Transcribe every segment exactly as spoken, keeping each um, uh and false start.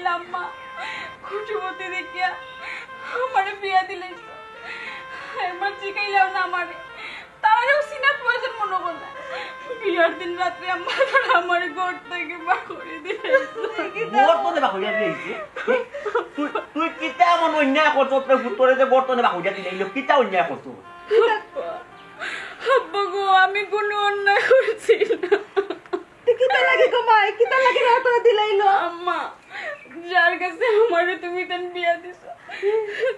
আম্মা, কোটিপতি দেখিয়া আমারে বিয়া দিলাইছো। একবার জিগাইলাও না আমারে। তারারেও চিনার প্রয়োজন মনে করলায়। বিয়ার দিন রাত্রে আম্মা তারা আমারে ঘর থাকি বার করি দিলাইছো। ঘর তনে বার করিয়া দিলাইছে? তুই, তুই কিতা এমন অন্যায় করছস রে পুত, তোরে যে ঘর তনে বার করিয়া দিলাইলো, কিতা অন্যায় করছস? আব্বা, আব্বা গো, আমি কোনো অন্যায় করছি না। তে কিতা লাগে গো মাই? কিতা লাগে না তোরা দিলাইলো? আম্মা, যার কাছে আমারে তুমি তান বিয়া দিছো,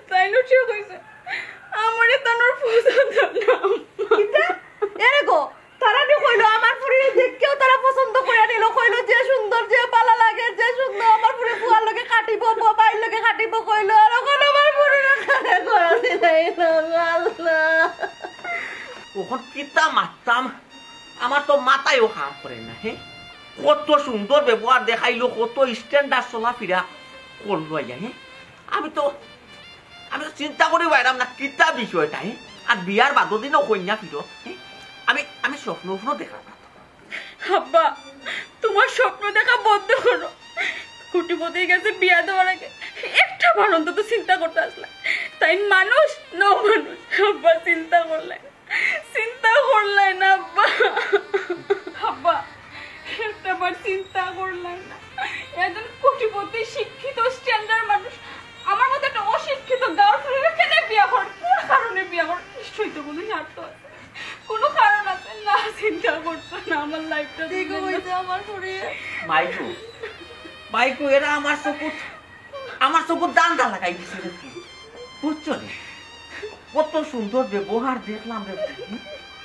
তাইনও ঠিক কইছে, আমারে তান পছন্দ না, আম্মা। কিতা? এরে গো, তারা নি কইলো, আমার ফুরিরে দেখিয়াউ তারা পছন্দ করিয়া নিলো, কইলো, "যে সুন্দর, যে ভালা লাগে, যে সুন্দর, আমার ফুরি ফুয়ার লগে খাটিবো, বো-, বাইর লগে খাটিবো," কইলো, আর অখন আমার ফুরিরে কারে করা দিলাইলো গো আল্লাহ। অখন কিতা মাততাম, আমার তো মাথায়ও কাম করে না, হে? কত সুন্দর ব্যবহার দেখাইলো, কত standard চলাফিরা করলো আইয়া, হে? আমি তো, আমি তো চিন্তা করি পাইরাম না কিতা বিষয়টা, হে? আর বিয়ার বাদর দিনও কইন্যা ফিরো, হে? আমি, আমি স্বপ্ন উপ্ন দেখরাম না। আব্বা, তোমার স্বপ্ন দেখা বন্ধ করো। কোটিপতির কাছে বিয়া দেওয়ার আগে একটা বার অন্তত চিন্তা করতা আছলা, তাইন মানুষ না অমানুষ। আব্বা, চিন্তা করলায়, চিন্তা করলায় না আব্বা। আব্বা, একটা বার চিন্তা করলায় না? একজন কোটিপতি, শিক্ষিত, standard মানুষ আমার মতো একটা অশিক্ষিত গাঁওর ফুরিরে কেনে বিয়া করে? কোন কারণে বিয়া করে? নিশ্চয়ই তো কোনো স্বার্থ আছে, কোনো কারণ আছে। না, চিন্তা করতো না আমার lifeটা ঠিক দিবেন না। হইছে আমার ফুরি। মাইকু, মাইকু, এরা আমার চকুত, আমার চকুত দান্দা লাগাই দিছে রে পুত। বুঝছো নি? কত সুন্দর ব্যবহার দেখলাম রে পুত।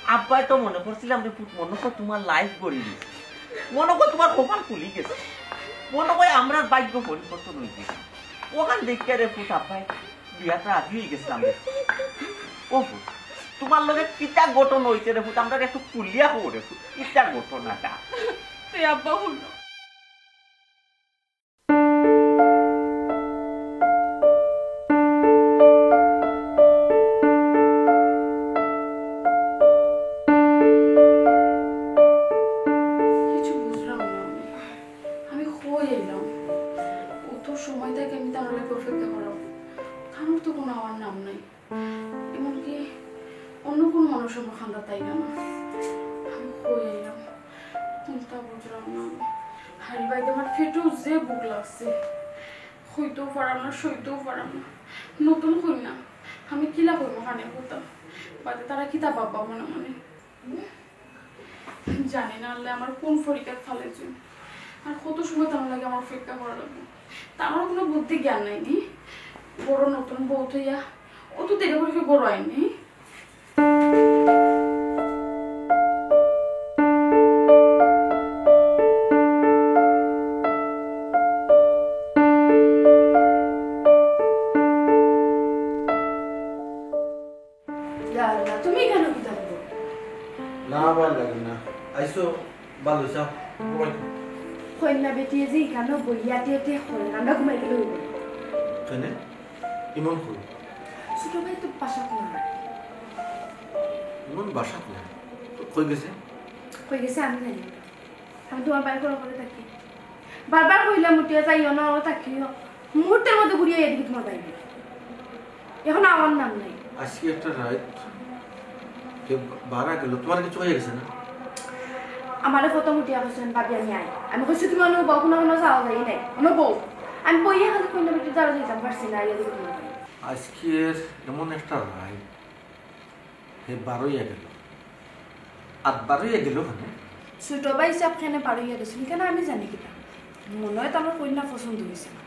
আব্বায় তো মনে করছিলাম রে পুত, মনে কয় তোমার life গড়ি দিছে, মনে কয় তোমার কপাল খুলি গেছে, মনে কয় আমরার ভাগ্য পরিবর্তন হই গেছে। অখান দেখিয়া রে পুত আব্বায় বিয়াত রাজি হই গেছিলাম রে। ও পুত, তোমার লগে কিতা ঘটনা হইছে রে পুত, আমরারে একটু খুলিয়া কও রে পুত, কিতা ঘটনাটা? তে আব্বা হুনো। কিছু বুঝলাম না আমি। আমি কই আইলাম? অত সময় থাকি আমি তার লাগি অপেক্ষা করলাম, তার তো কোনো আওয়ার নাম নাই। এমনকি অন্য কোনো মানুষ আমার কান্দাত আইলো না। আমি কই আইলাম? কুন্তা বুঝলাম না আমি। হায়রে ভাই, আমার পেটো যে ভুক লাগছে, কইতেও পারাম না, সইতেও পারাম না। নতুন কইন্যা, আমি কিলা কইমু কানে কথা? বাদে তারা কিতা ভাববা মনে মনে? জানি না আল্লায় আমার কোন ফরিকাত ফালাইছইন। আর কত সময় তার লাগি আমার অপেক্ষা করা লাগবো। তার কোনো বুদ্ধি জ্ঞান নাই নি? বড় নতুন বউ থইয়া অত দেরি করি বড় আইনি। ইয়া আল্লাহ, তুমি কেন কিতা করো? না, ভালা লাগে না। আইছো, ভালা অইছে। কইন্যা বেটিয়ে যে ইখানো বইয়া তে তে করে, আমরা ঘুমাই গেলে হইব। কেনে? ইমন কই? ছোট ভাই তো বাসাত নাই। ইমন বাসাত নাই? তো কই গেছে? কই গেছে আমি জানি না। আমি তোমার ভাইর ঘরো ঘরো থাকি। বারবার কইলাম, "উঠিয়া যাইও না, অনো থাকিও।" মুহূর্তের মধ্যে ঘুরিয়া এদিকে তোমার ভাই। এখন আওয়ার নাম নাই। আজকে একটা রাইত কে বারা গেল, তোমার কিছু হয়ে গেছে না? আমারে প্রথম উঠিয়া কইছইন, "ভাবি, আমি আই।" আমি কইছি, "তুমি অনো বও, কোনো কোনো যাওয়া যায় নাই, অনো বও।" আমি বইয়া খালি কইলাম, "একটু দাঁড়া, যাইতাম পারছি না, আইয়া দেখি তোমার ভাই।" আজকের এমন একটা রাইত, হে বারইয়া গেল। আর বারইয়া গেল মানে? ছোট ভাই সাব কেনে বারইয়া গেছিল, কেনে আমি জানি কিতা? মনে হয় তার কইন্যা পছন্দ হইছে না।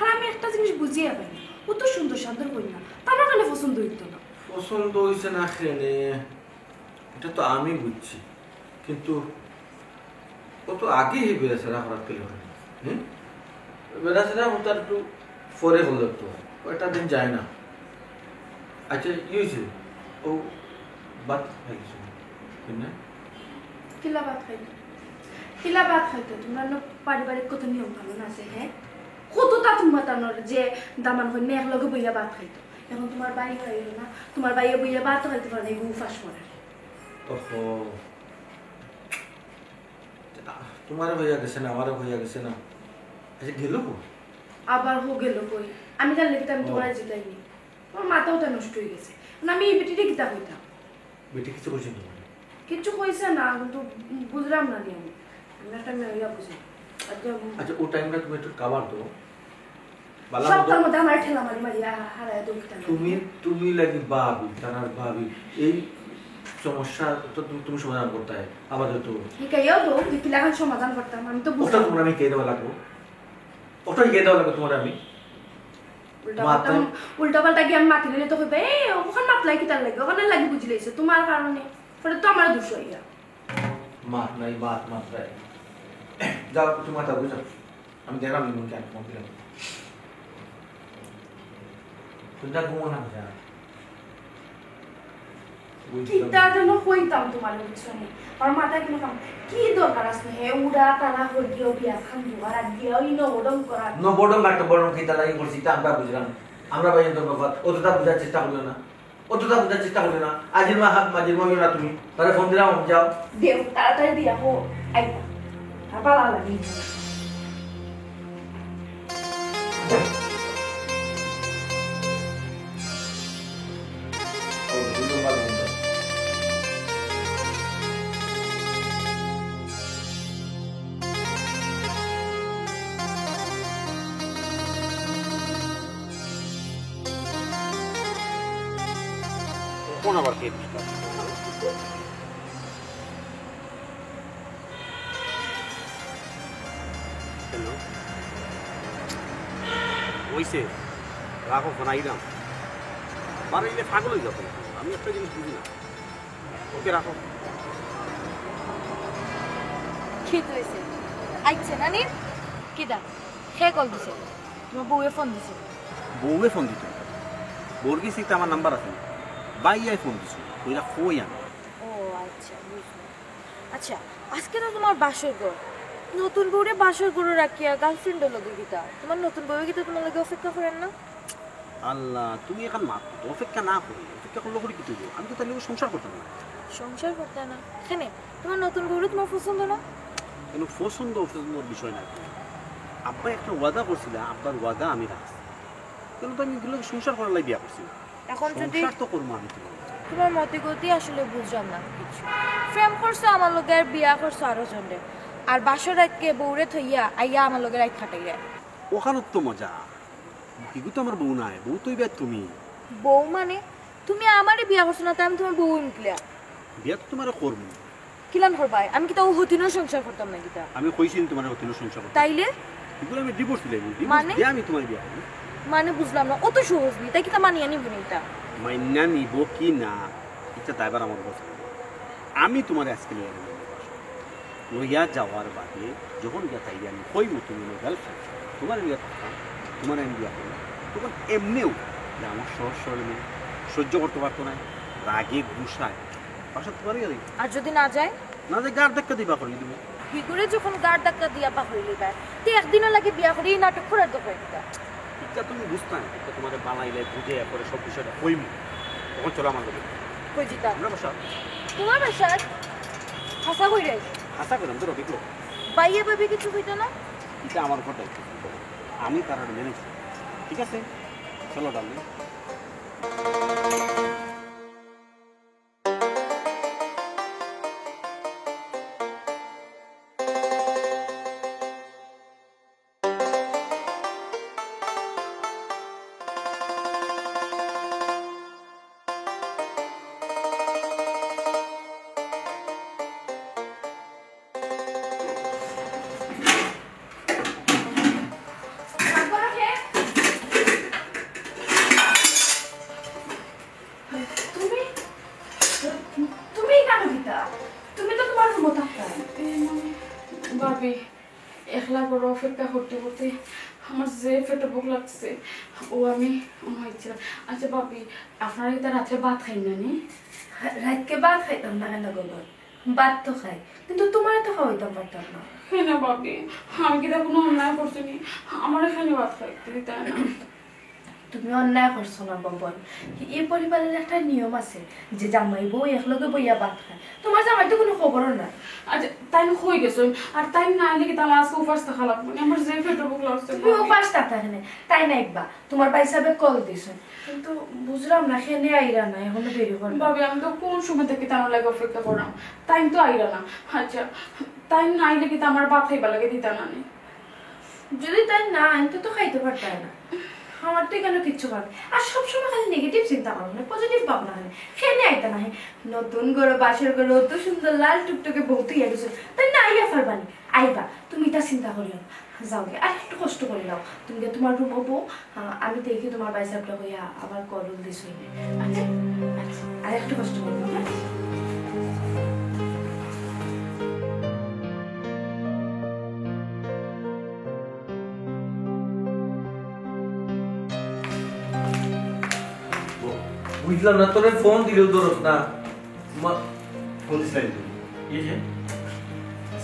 আর আমি একটা জিনিস বুঝিয়া পাই না, অত সুন্দর সান্দর কইন্যা, তার কেনে পছন্দ হইতো না? পছন্দ হইছে না কেনে, এটা তো আমি বুঝছি, কিন্তু ও তো আগে হে বেড়াছেড়া করাত গেল কেনে? হুম? বেড়াছেড়া হতার একটু পরে হলে তো, কয়টা দিন যায় না। আচ্ছা, ই হইছে, ও ভাত খাইছে না? কিলা ভাত খাইতো? কিলা ভাত খাইতো? তোমরা লোক পারিবারিক কত নিয়ম কানুন আছে, হ্যাঁ? কতটা তোমরা তানোর যে দামান কইন্যা এক লগে বইয়া ভাত খাইতো। এখন তোমার ভাই খাইলো না, তোমার ভাইয়ে বইয়া ভাত খাইতে পারে না, এগুলো ফাঁস করে। ওহো। তোমারও হইয়া গেছে না, আমারও হইয়া গেছে না। আচ্ছা, গেল কই? আবার হো গেল কই? আমি জানলে কিতা আমি ও। তুমারে জিতাইনি? আমার মাথাটা নষ্ট অই গেছে। মানে আমি ই বেটিরে কিতা কইতাম? বেটি কিছু কইছে না? কিচ্ছু কইছে না, কিন্তু বুঝলাম না নি আমি। আমি একটা মেয়ে অইয়া বুঝি। আচ্ছা, উম, আচ্ছা, ও টাইমটা তুমি একটু কাবার দেও। বালা সব মতো কাম মধ্যে আমার ঠেলা মারি মারি আ-, হারায় দৌড় দিতাম। তুমি, তুমি লাগি ভাবি, তার ভাবি। এই সমস্যা তো তুমি, তুমি সমাধান করতে হয় আপাতত। হিকাইও তো, যে কিলাখান সমাধান করতাম, আমি তো ওটা বুঝলাম। তোমরা আমি কে দেওয়া লাগবো? ওটা কে দেওয়া লাগবো তোমার আমি? উল্টা মাত পাল্টা, নাই। উল্টা পাল্টা গিয়া আমি মাতি নিলে তো কইবে, "এই, ওখান মাতলাই কিতার লাগি? ওখান লাগি বুঝি লাইছে, তোমার কারণে।" পরে তো আমার দোষ অইয়া। মাত নাই, মাত, মাত নাই। যাও, তুমি মাথা বুঝাও। আমি দেখলাম নি মন কেন ফোন দিলাম। কোনটা ঘুমো না যা। কিতা যেন কইতাম তোমার বুঝছো নি? আমার মাথায় কোনো কাম। কি দরকার আছে হে? উড়া তারা হরিও বিয়া খান দুবার আর দিয়া ওই নবডং করা। নবডং আর টবডং কিতা লাগি করছি, তা আমরা বুঝলাম। আমরা ভাই তো বাবা, অতটা বুঝার চেষ্টা করিও না। অতটা বুঝার চেষ্টা করিও না। আজির মা হাত মাজির মা না তুমি। তারে ফোন দিলাম, যাও। দেও, তাড়াতাড়ি দিয়া হো। আইতা। আর ভালা লাগে। কোন আবার কে disturb? হ্যালো? অইছে, রাখো ফোন, আইলাম। বারে ইলে পাগল অই যাবো। আমি একটা জিনিস বুঝি না। ওকে, রাখো। কিতা অইছে? আইছে না নি? কিতা? কে কল দিছে? তোমার বউয়ে ফোন দিছে? বউয়ে ফোন দিত? বউর গেছে তো আমার নাম্বার আছে না। ভাইয়ায় ফোন দিছে। কইরা কই আমি। ও আচ্ছা, বুঝলাম। আচ্ছা, আজকে না তোমার বাসর ঘর। নতুন বউরে বাসর ঘরো রাখিয়া গার্লফ্রেন্ডর লগে কিতা? তোমার নতুন বউয়ে কিতা তোমার লগে অপেক্ষা করের না? আল্লাহ, তুমি এখন মাত, অপেক্ষা না করে, অপেক্ষা করলে করে কি তুই? আমি তো তার লগে সংসার করতাম না। সংসার করতে না? কেনে? তোমার নতুন বউরে তোমার পছন্দ না? কেন, পছন্দ অপছন্দর বিষয় না তো। আব্বা একটা ওয়াদা করছিলা, আব্বার ওয়াদা আমি রাখছি। কেন তো আমি এগুলো সংসার করার লাগি বিয়া করছি না। এখন যদি সংসার তো করবো আমি তোমার। তোমার মতি গতি আসলে বুঝলাম না কিছু। প্রেম করছো আমার লগে আর বিয়া করছো আরো জনরে। আর বাসর রাইতকে বউরে থইয়া আইয়া আমার লগে রাইত কাটাইয়া। ওখানো তো মজা। ইগু তো আমার বউ নায়, বউ তো ইবার তুমি। বউ মানে? তুমি আমারে বিয়া করছো না, তাই আমি তোমার বউ অইমু কিলা? বিয়া তো তোমারে করমু। কিলান করবায়? আমি কিতা অউ হতিনর সংসার করতাম না কিতা? আমি কইছি নি তোমারে হতিনর সংসার করতাম? তাইলে? ইগুরে আমি ডিভোর্স দিলাই, ডিভোর্স মানে? দিয়া আমি তোমারে বিয়া করমু। মানে বুঝলাম না, অত সহজ নি, তাই কিতা মানিয়া নিবো নি ইতা? মাইনা নিবো কি না, ইটা দায়ভার আমার উপর থাকবো। আমি তোমারে আজকে লইয়া গেলাম। লইয়া যাওয়ার বাদে যখন গিয়া তাইরে আমি কইমু, "তুমি আমার গার্লফ্রেন্ড, তোমার আমি থাকতাম, তোমার আমি বিয়া করলাম", তখন এমনেও যে আমার সহজ সরল মেয়ে সহ্য করতে পারতো না, রাগে গুসায় বাসা তোমার গেলে। আর যদি না যায়? না যায়, গার ধাক্কা দিবা করে দিব। হিগুরে যখন গার ধাক্কা দিয়া পাকড়ি লইবা, তে একদিনর লাগি বিয়া করি এই নাটক করার দরকার কিতা? ইটা তুমি বুঝতায় না, ইটা তোমারে বালাইলে বুঝে পরে সব বিষয়টা কইমু। তখন চলো আমার লগে। কই যিতা? আমরা বাসা। তোমার বাসাত? হাছা কইরায়? হাছা কইরাম তো, রবি তো। ভাইয়া ভাবি কিছু কইতো না? ইটা আমার উপর দায়িত্ব। আমি তারার ম্যানেজ করি। ঠিক আছে? চলো, ডার্লিং। তুমি, তুমি কেন দিতা? তুমি তো তোমার রুমো থাকতা। এই মানে, ভাবি, একলা ঘরো অপেক্ষা করতে করতে আমার যে পেটো ভুক লাগছে, ও আমি অনো আইছিলাম। আচ্ছা ভাবি, আপনারা ইতা রাত্রে ভাত খাইন না নি? রাইতকে ভাত খাইতাম না কেন গো? ভাত তো খাই, কিন্তু তোমারে তো খাওয়াইতাম পারতাম না। কেন ভাবি, আমি কিতা কোনো অন্যায় করছি নি? আমারে কেনে ভাত খাইতে দিতা না? তুমি অন্যায় করছো না বাবা। এই পরিবারের একটা নিয়ম আছে যে জামাই বউ একলগে বইয়া ভাত খায়। তোমার জামাই তো কোনো খবরও নাই। আচ্ছা, তাইন কই গেছইন? আর তাইন না আইলে কিতা আমার আজকে উপাস থাকা লাগবো নি? আমার যে পেটো ভুক লাগছে, তুমি ভাবি। উপাস থাকতা কেনে? তাইন আইবা, তোমার ভাইসাবে কল দিছইন, কিন্তু বুঝলাম না কেনে আইরা না, এখনো দেরি করবা। ভাবি, আমি তো কোন সময় থাকি তান লাগি অপেক্ষা কররাম, তাইন তো আইরা না। আচ্ছা, তাইন না আইলে কিতা আমার ভাত খাইবার লাগি দিতা না নি? যদি তাইন না আইন, তো, তো খাইতে পারতায় না। আমার তো এখানে কিচ্ছু ভাবে, আর সবসময় খালি নেগেটিভ চিন্তা করো না, পজিটিভ ভাবনা খালি। কেনে আইতা না হে? নতুন ঘরো, বাসর ঘরো, অত সুন্দর লাল টুকটুকে বউ থইয়া গেছো, তাইন না আইয়া পারবা নি? আইবা, তুমি ইতা চিন্তা করিও না। যাওগি, আর একটু কষ্ট করি নাও। তুমি গিয়া তোমার রুমো বও, আ, আমি দেখি তোমার ভাইসাবরে কইয়া আবার কল দিছইন নি। আচ্ছা, আচ্ছা, আর একটু কষ্ট করি নাও, হ্যাঁ? বুঝলাম না, তোরে ফোন দিলেও ধরস না। মা-, ফোন দিছিলাম তো। এই যে,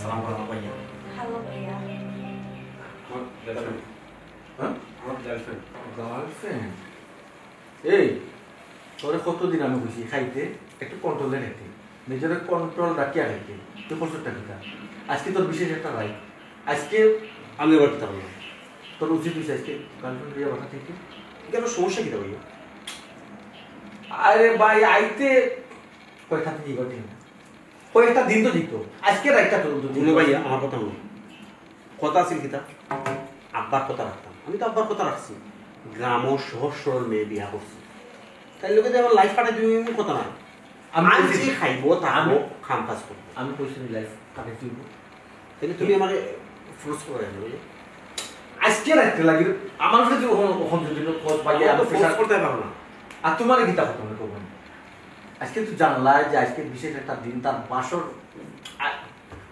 সালাম করা ভাইয়া। হ্যালো ভাইয়া। আমার গার্লফ্রেন্ড। হ্যাঁ? আমার গার্লফ্রেন্ড। গার্লফ্রেন্ড? এই, তোরে কতদিন আমি কইছি খাইতে একটু কন্ট্রোলে খাইতে, নিজের কন্ট্রোল রাখিয়া খাইতে। তুই করছটা কিতা? আজকে তোর বিশেষ একটা রাইত। আজকে আমি আবার কিতা করলাম? তোর উচিত হইছে আজকে গার্লফ্রেন্ড লইয়া বাসা থাকতে। কেন, সমস্যা কিতা ভাইয়া? আরে ভাই, আইতে কয়েকটা দিন ঘটে না। কয়েকটা দিন তো দিত। আজকে রাইতটা তোর উচিত। ভাইয়া, আমার কথা হুনো। কথা আছিল কিতা? আব্বার কথা রাখতাম। আমি তো আব্বার কথা রাখছি। গ্রামো সহজ সরল মেয়ে বিয়া করছি। তাইর লগে তো আমার লাইফ কাটাই দিমু, এমন কথা না। আমি আজ কইছি, যে খাইবো, তা আমি, খাবো, কাম কাজ করবো। আমি কইছি নি লাইফ কাটাই দিমু। তাইলে তুমি আমারে ফোর্স করো কেনে, বুঝলে? আজকে রাখতে লাগি, আমার কাছে ওখান, ওখান যদি খোঁজ পাই, আমি তো আমি ফোর্স প্রেশার করতে পারো না। আর তোমারে কিতা কথা আমি কব না। আজকে তো জানলাই যে আজকে বিশেষ একটা দিন, তার বাসর, আ-,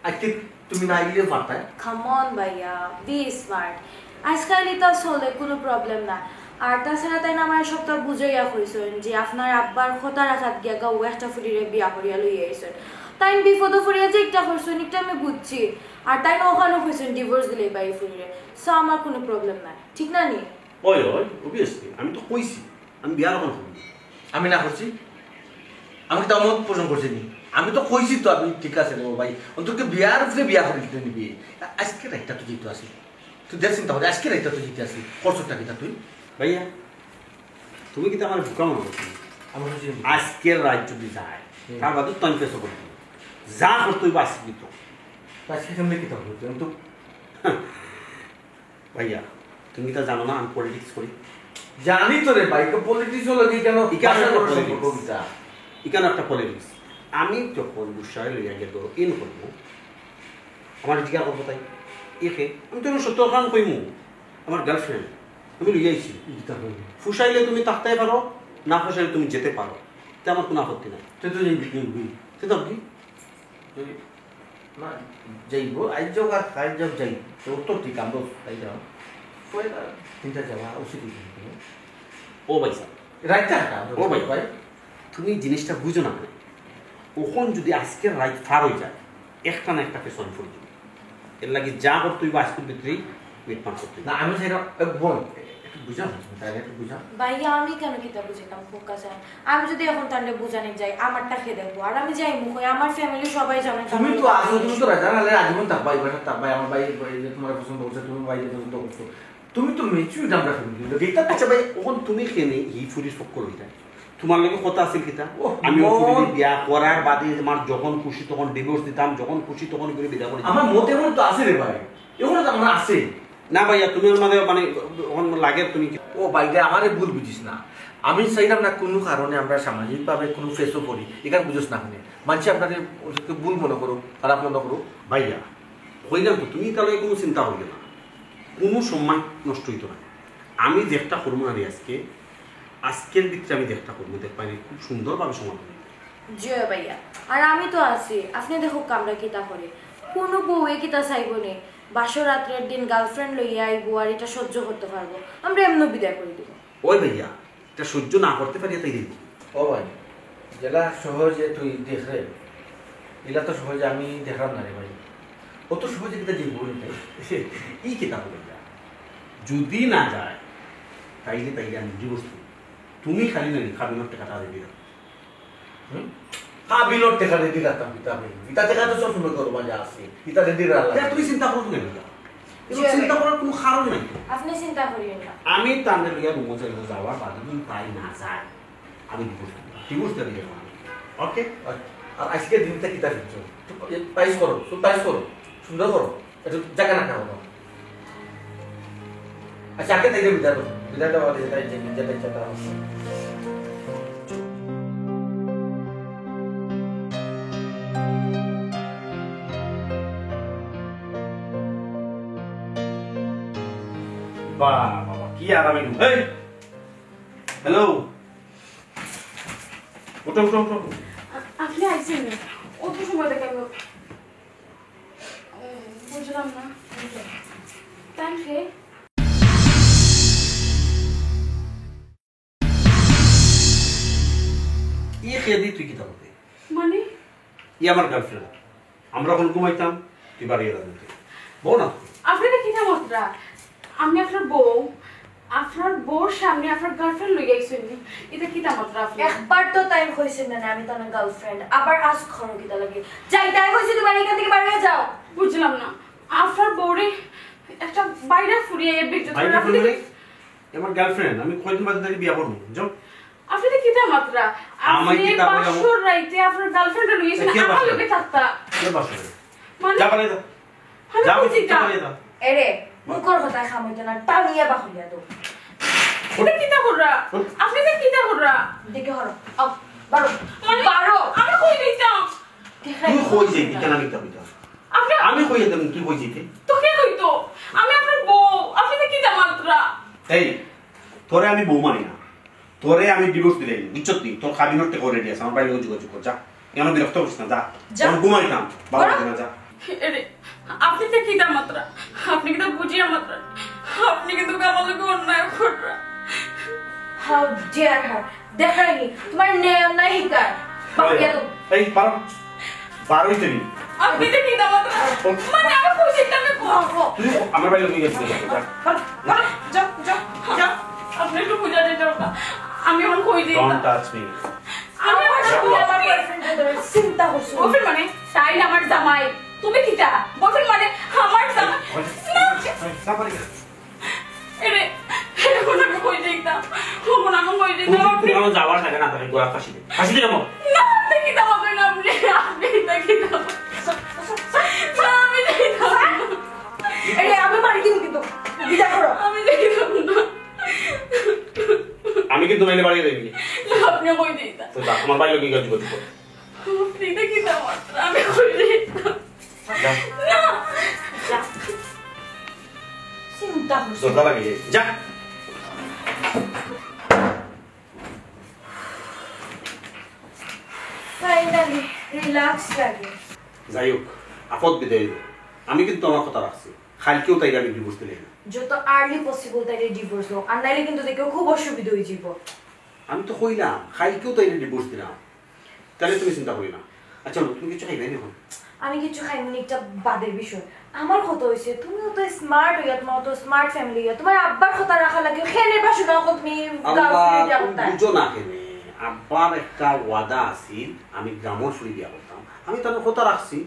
আজকে তুমি না আইলে পারতায়। Come on ভাইয়া, be smart। আজকাল ইতা চলে, কোনো প্রবলেম না। আর তাছাড়া তাইন আমারে সবটা বুঝাইয়া কইছইন যে আপনার আব্বার কথা রাখাত গিয়া গাউ একটা ফুরিরে বিয়া করিয়া লইয়া আইছইন। তাইন বিপদো পড়িয়া যে একটা করছইন, একটা আমি বুঝছি। আর তাইন ওখানো কইছইন ডিভোর্স দিলে বাই ফুরিরে। So আমার কোনো প্রবলেম নাই, ঠিক না নি? ওই, ওই, obviously, আমি তো কইছি, আমি বিয়ার ওখানো করি। আমি না করছি? আমি তো মত পোষণ করছি নি। আমি তো কইছি তো, আমি ঠিক আছে রে ভাই। অন্তত বিয়ার উপরে বিয়া করি দিতে নিবি। আজকে রাইতটা তো জিতু আছি। তুই দেখ চিন্তা করে, আজকে রাইতটা তো জিতে আছি। করছটা কিতা তুই? ভাইয়া, তুমি কিতা আমার বোকা মনে করছো? আমার কাছে আজকের রাইত যদি যায়, হুম। তার বাদে তো আমি ফেসও করবো। যা করতে হইব আজকে তো। তো আজকে সামনে কিতা করতে? আমি তো ভাইয়া, তুমি কিতা জানো না আমি পলিটিক্স করি? জানি তো রে ভাই, তো পলিটিক্স হলো কি কেন? ইখানো ভাষার একটা লগে পলিটিক্স। সম্পর্ক কিতা? ইখানো একটা পলিটিক্স। আমি যখন বুসারে লইয়া গিয়া ধরো ইন করবো, আমার জিজ্ঞাসা করবো তাই, এ কে? আমি তো সত্য কারণ কইমু, আমার গার্লফ্রেন্ড, আমি লইয়া আইছি। ইটা কইমু। ফুসাইলে তুমি থাকতে পারো, না ফুসাইলে তুমি যেতে পারো, তে আমার কোনো আপত্তি নাই। তুই তো যাইবি, তুই যাইবি। তুই তো যাবি। তুই না, যাইবো, আইজ যাও আর কাইল যাও যাই। তোর তো ঠিক, আমরা তাই যাও। পয়লা তিনটা যাওয়া উচিত হইছে না? ও ভাই সাহেব। রাইটটা হাঁটা, ও ভাই। ভাই। তুমি জিনিসটা বুঝো না। ওখান যদি আজকের রাইত ফার হয়ে যায়, একটা না একটা পেছন পড়ে যাবে। এর লাগি যা করতে হইব আজকের ভিতরেই মিটমাট করতে হইব। না, আমি সেটা, এ, বোন, একটু বুঝাও, তাহলে একটু বুঝাও। ভাইয়া, আমি কেন কিতা বুঝাইতাম, খোকা স্যার? আমি যদি এখন তানরে বুঝানি যাই, আমারটা কে দেখবো? আর আমি যাই মুখ হয়ে, আমার ফ্যামিলি সবাই জানে তো তুমি আমি তো আছো, তুমি তো রাজা নালে আজীবন থাকবা, এই বাসায় থাকবা, আমার ভাই, ভাই যে তোমার পছন্দ করছে, তুমি ভাই যে পছন্দ করছো। তুমি তো ম্যাচিউরড আমরা ফ্যামিলি, এটা আচ্ছা ভাই, ওখান তুমি কেনে এই ফুরির পক্ষ লইতায়? তোমার লগে কথা আছিল কিতা? ও, আমি ও মন। ফুরির বিয়া করার বাদে তোমার যখন খুশি তখন ডিভোর্স দিতাম, যখন খুশি তখন করে বিদায় করে দিতাম। আমার মতে মনে তো আছে রে ভাই, এখানে তো আমার আছে। না ভাইয়া, তুমি ওর মাঝে মানে, ওর লাগে তুমি কি? ও ভাই রে, আমারে ভুল বুঝিস না। আমি চাইলাম না কোনো কারণে আমরা সামাজিকভাবে কোনো ফেসও পড়ি, এখানে বুঝোস না কেনে। মানষে আপনারে ওদেরকে ভুল মনে করো, খারাপ মনে করো। ভাইয়া, কইলাম তো, তুমি তাহলে কোনো চিন্তা করিও না, কোনো সম্মান নষ্ট হইতো না। আমি যেটা করবো না রে আজকে, আজকের ভিতরে আমি যেটা করবো, দেখবায় খুব সুন্দরভাবে সমাধান হইবে। জি ভাইয়া, আর আমি তো আছি, আপনি দেখো আমরা কিতা করি। কোনো বউয়ে কিতা চাইবো নি? বাসর রাত্রের দিন গার্লফ্রেন্ড লইয়া আইবো আর এটা সহ্য করতে পারবো? আমরা এমনে বিদায় করে দিব। ওই ভাইয়া, এটা সহ্য না করতে পারিয়া তাই দিব। ও ভাই, যেলা সহজে তুই দেখরে, এলা তো সহজে আমি দেখলাম না রে ভাই। অত সহজে কিতা যাইবো নি ভাই? ই কিতা হবে ভাইয়া? যদি না যায়, তাইলে, তাইলে আমি ডিভোর্স দিমু। তুমি খালি নানি কাবিনর টেকাটা রেডি রাখো। হুম? কাবিনর টেকা রেডি রাখতাম কিতা আমি? ইতা টেকা তো সব সময় ঘরো মাঝে আছে। ইতা রেডি রাখলাম। ইয়া, তুমি চিন্তা করো না, ইয়া। তুমি জি, চিন্তা ভাই। করার কোনো কারণ নাই। আপনি চিন্তা করিয়েন না। আমি তানরে লইয়া রুমো যাইমু, যাওয়ার বাদে যদি তাই না যায়, আমি ডিভোর্স দিমু। ডিভোর্স দিয়ে দিলাম আমি। ওকে? আর, আর আজকে দিনটা কিতা দিচ্ছ? তো টাইস করো, তো টাইস করো। সুন্দর করো। একটু জায়গা না খাওয়া। আচ্ছা, আগে তাইলে বিদায় করো। বিদায়টা বাদে যেটা ইচ্ছে, যেটা ইচ্ছা তা হবে। বাহ, বাবা, কি আরামে ঘুম। এই! হ্যালো! উঠো, উঠো, উঠো। আ-, আপনি আইছেন না? অত সময় দেখে আমি, উম, বুঝলাম না। তাই সে ই খেয়ে দি তুই কিতা করবি? মানে? ই আমার গার্লফ্রেন্ড। আমরা এখন ঘুমাইতাম, তুই বাড়ি এলাম। বউ না? আপনি তো কিতা মাতরা? আমি আপনার বউ, আপনার বউর সামনে আপনার গার্লফ্রেন্ড লই আইছেন নি? এটা কিতা মাতরা আপনি? একবার তো তাই কইছেন না, আমি তো না গার্লফ্রেন্ড। আবার আস্ক করো কিতা লাগে? যাই তাই কইছি তোমার এখান থেকে বাড়ি যাও। বুঝলাম না। আপনার বউরে একটা বাইরে ফুরিয়ে এর বিরুদ্ধে বাইরে আপনি ফুরিয়ে? আমার গার্লফ্রেন্ড, আমি কয়দিন বাদে তাকে বিয়া করবো, বুঝছো? আপনি তো কিতা মাতরা? আমি আপনি কিতা বললাম? বাসর রাইতে আপনার গার্লফ্রেন্ড লইছেন, এ, কে আমার বাসর? লগে থাকতা। কে বাসর? মানে? যা বাড়ি যা। মানে যা, বুঝি যা কা? বাড়ি যা। এরে, মুখর কথা খামাইতো না, টানিয়া বাহুলিয়া তো। কিতা কিতা কররা? হুম? আপনি তো কিতা কররা? দেখে হরো, আও, বারো, মানে, বারো। আমি কই দিতাম? দেখে তুই কই যাইবি? কেন আমি যাবি তো? আপনি আমি কই যেতাম, তুই কই যাইতে? তো কে কইতো? আমি আপনার বউ, আপনি তো কিতা মাতরা? এই, তোরে আমি বউ মানি না। তোরে আমি ডিভোর্স দিলাই, বুঝছত নি? তোর কাবিনর টেকা রেডি আছে, আমার বাড়ির লগে যোগাযোগ কর, যা। কেন বিরক্ত করিস না, যা। যা। তোর ঘুমাই থাম, বাবা বলো। দিনা যা। এরে, আপনি তো কিতা মাতরা? আপনি কিন্তু বুঝিয়া মাতরা। আপনি কিন্তু আমার লগে অন্যায় কররা। How dare her? দেখায়নি, তোমার ন্যায় অন্যায় হিকার। বাকিয়া তো এই, বারো। বারোই তো নি। আপনি তো কিতা মাতরা? ও। মানে, আমি খুশি, আমি খুশি। তুই আমার বাড়ি লগে গেছিস, যা। বারো, বারো, যাও, যাও, যাও। আপনি একটু বুঝা দিতে পারবা। আমি এখন কই দিই? Don't touch me. আমি আমার আমার বয়ফ্রেন্ড। বয়ফ্রেন্ড ধরে চিন্তা করছো। বয়ফ্রেন্ড মানে? তাই না আমার জামাই। তুমি কিতা? বয়ফ্রেন্ড মানে আমার জামাই। না। না, পারি না। এরে, এখন আমি কই যাইতাম? এখন আমি কই যাইতাম? তুমি, তুমি আমার যাওয়ার জায়গা না থাকে, গোড়া ফাঁসি দে। ফাঁসি দে আমার। না, আপনি কিতা বলবেন আপনি? আপনি কিতা বলবেন? না, আমি যাইতাম না। এরে, আমি মারি দিব কিন্তু। বিদায় করো। আমি যাইতাম না। আমি কিন্তু নাইলে বাড়ি যাইবি। না, আপনি কই যাইতাম? তো যা, তোমার বাড়ি লোকে গিয়ে যোগাযোগ করো। আপনি তো কিতা মাতরা? আমি কই যাইতাম? যা। না। যা। চিন্তা করছো। দরজা লাগিয়ে যা। Finally, relax লাগে। যাই হোক, আপদ বিদায় হইল। আমি কিন্তু আমার কথা রাখছি, কালকেও তাইরে আমি ডিভোর্স দিলাই না। যত আর্লি পসিবল তাইরে ডিভোর্স দাও, আর নাইলে কিন্তু দেখো খুব অসুবিধা হয়ে যাব। আমি তো কইলাম, কালকেও তাইরে ডিভোর্স দিলাম। তাইলে তুমি চিন্তা করি না। আচ্ছা, তুমি কিছু খাইবে নি এখন? আমি কিছু খাইব না, এটা বাদের বিষয়। আমার কথা হইছে, তুমিও তো স্মার্ট হইয়া, তোমার তো স্মার্ট ফ্যামিলি হইয়া, তোমার আব্বার কথা রাখা লাগে, খেলে পাশো না, তুমি আব্বা, গার্লফ্রেন্ড তুমি বুঝো না কেনে? আব্বার একটা ওয়াদা আছিল, আমি গ্রামর ফুরি বিয়া করতাম। আমি তার কথা রাখছি,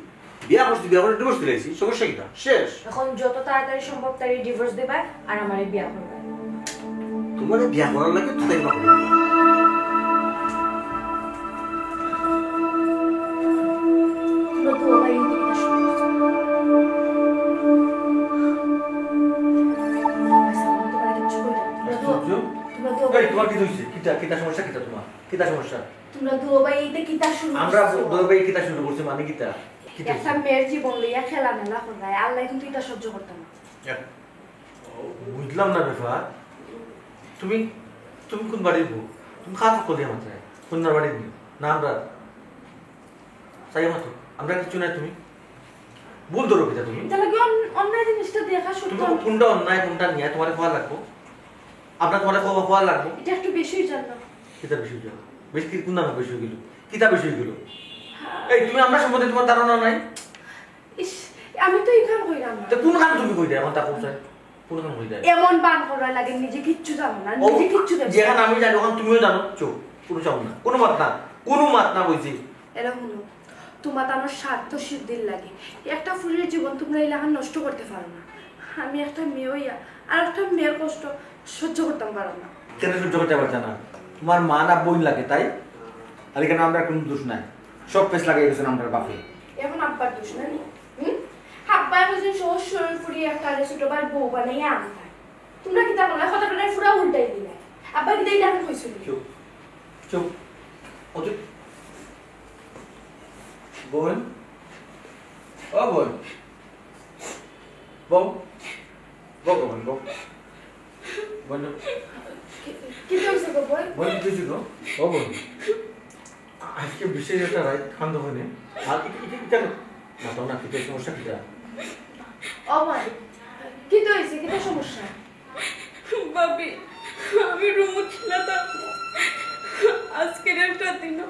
বিয়া করছি, বিয়া করে ডিভোর্স দিলাইছি, সমস্যা কিতা? শেষ। এখন যত তাড়াতাড়ি সম্ভব তারে ডিভোর্স দিবা আর আমারে বিয়া করবা। তোমারে বিয়া করার লাগে তো তাই বাবা। তোমরা তো বাবা এই দিকে আসো। তোমরা তো, আশ্চর্য। তোমরা তো এই, তোমার কি হইছে? কিতা, কিতা সমস্যা, কিতা তোমার? কিতা সমস্যা? তোমরা দুই ভাই এইটা কিতা শুরু আমরা করছো? দুই ভাই কিতা শুরু করছি মানে কিতা? কিতা একটা শুরু? মেয়ের জীবন লইয়া খেলা মেলা করায়, আল্লাহ কিন্তু এটা সহ্য করতাম না। এক, বুঝলাম না ব্যাপার। তুমি, তুমি কোন বাড়ির বউ? তুমি কার পক্ষ দিয়া মাতরায়? কন্যার বাড়ির নি? না আমরা? চাই মাতো। আমরা কিচ্ছু নাই তুমি? ভুল ধরো কিতা তুমি? তাহলে কি অন-, অন্যায় জিনিসটা দেখা তুমি শুনতাম? কোনটা অন্যায়, কোনটা ন্যায় তোমারে কওয়া লাগবো? আমরা তোমারে কওয়া, কওয়া লাগবো? এটা একটু বেশি হয়ে যান না। কিতা বেশি হয়ে যান? বেশ কি, কোন নামে বেশি হয়ে গেল? কিতা বেশি হয়ে গেল? হ্যাঁ। এই, তুমি আমরা সম্বন্ধে তোমার ধারণা নাই? ইস, আমি তো এখান কইলাম না। তো কোন কাম তুমি কইলে আমার তা পৌঁছায়? এমন বান করা লাগে, নিজে কিচ্ছু জানো না, নিজে কিচ্ছু দেখো। যেখানে আমি জানি, ওখানে তুমিও জানো। চুপ, কোনো চাও না, কোনো মাত না, কোনো মাত না বলছি। এরা হুনো, তোমার তানোর স্বার্থ সিদ্ধির লাগে একটা ফুরির জীবন তোমরা এই লাখান নষ্ট করতে পারো না। আমি একটা মেয়ে হইয়া আর একটা মেয়ের কষ্ট সহ্য করতাম পারো না। কেন সহ্য করতে পারছে না? তোমার মা না বোন লাগে, তাই? আর এখানে আমরা কোনো দোষ নাই, সব পেশ লাগাই গেছেন আমরার বাপে। এখন আব্বার দোষ না নি? হুম? আব্বা এখন সহজ সরল ফুরি একটা আরে ছোট ভাইর বউ বানাইয়া আনতাম। তোমরা কিতা করলা? কথাটা পুরা উল্টাই দিলা। আব্বা কিতা এটা আমি কইছিল? চুপ, চুপ। ও চুপ। বোন, ও বোন, বউ, বউ গো বোন, বউ। বোন, কি হইছে গো বোন? বোন, কি হইছে গো? ও বোন, আজকে বিশেষ একটা রাইত, কান্দো কেনে? আর কি, কি, কি, কেন? না, তো না, কিতা সমস্যা কিতা? ও ভাই, কিতা হইছে? কিতা সমস্যা? ভাবি, আমি রুমো খিলা থাকমু। আজকের একটা দিন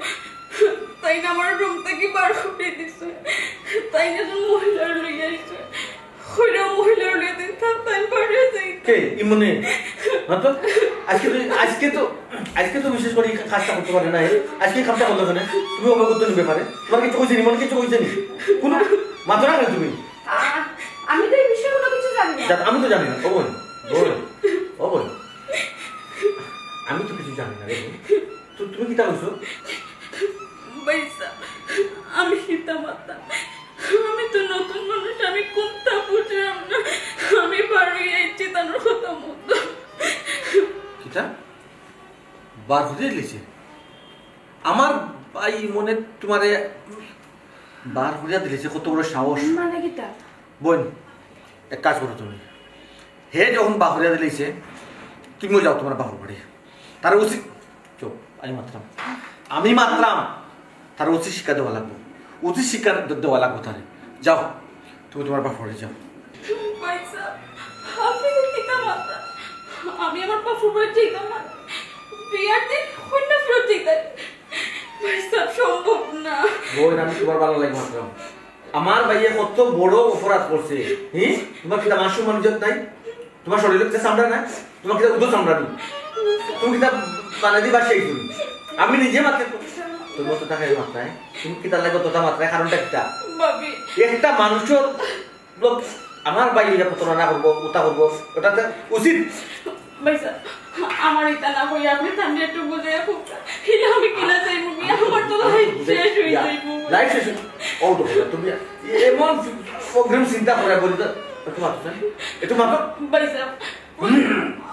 তাইন আমার রুম থাকি বার করি দিছে। তাইন একজন মহিলার লইয়া আইছে। কইরা মহিলার লইয়া দিন থাক, তাইন বাড়ি যাই। কে? ইমনে? না তো, আজকে তো, আজকে তো, আজকে তো বিশেষ করে এই কাজটা করতে পারে না। আজকে এই কামটা করলো কেনে? তুমি অবগত নি ব্যাপারে? তোমার কিছু কইছে নি? মনে কিছু কইছে নি? কোনো মাথা রাখো তুমি। আ-, আমি তো এই বিষয়ে কোনো কিছু জানি না। যাক, আমি তো জানি না। ও বোন, বোন, ও বোন, আমি তো কিছু জানি না রে বোন। তো তুমি কিতা কইছো? ভাইসাব, আমি কিতা মাততাম? আমি তো নতুন মানুষ, আমি কুন্তা বুঝলাম না। আমি বার অইয়া আইছি তানোর কথা মতো। কিতা? বার করিয়া দিলাইছে? আমার ভাই মনে তোমারে বার করিয়া দিলাইছে, কত বড় সাহস। মানে কিতা? বোন, এক কাজ করো তুমি। হে যখন বার করিয়া দিলাইছে, তুমিও যাও তোমার বাপর বাড়ি। তার উচিত, চুপ, আমি মাতরাম। আমি মাতরাম। তার উচিত শিক্ষা দেওয়া লাগবো। উচিত শিক্ষা দে-, দেওয়া লাগবো তারে। যাও, তুমি তোমার বাপর বাড়ি যাও। ভাইসাব, আপনি তো কিতা মাতরা? আমি আমার বাপর বাড়ি যাইতাম না। বিয়ার দিন কইন্যা ফিরত যাইতাম। ভাইসাব, সম্ভব না। বোন, আমি তোমার ভালা লাগি মাতরাম। আমার ভাইয়ে কত বড় অপরাধ করছে। হি? তোমার কিতা মান সম্মান ইজ্জত নাই? তোমার শরীরো কিতা চামড়া নাই? তোমার কিতা উদো চামড়া নি? তুমি কিতা বানাদি বাসায় তুমি? আমি নিজে মাতরাম। তুমি অতটা খাই মাতরায়। তুমি কিতা লাগে অতটা মাতরায়? কারণটা কিতা? ভাবি। একটা মানুষর লোক আমার ভাই ইটা প্রতারণা করবো, ওটা করবো, ওটা তো উচিত। ভাইসাব, আমার ইটা না কই, আপনি তানরে একটু বুঝাইয়া কউক্কা। ইটা আমি কিলা যাইমু গিয়া? আমার তো লাইফ শেষ অই যাইবো। লাইফ শেষ অই-, ও তো তুমি এমন প্রবলেম চিন্তা করে বলি তো, একটু মাতো না? একটু মাতো। ভাইসাব,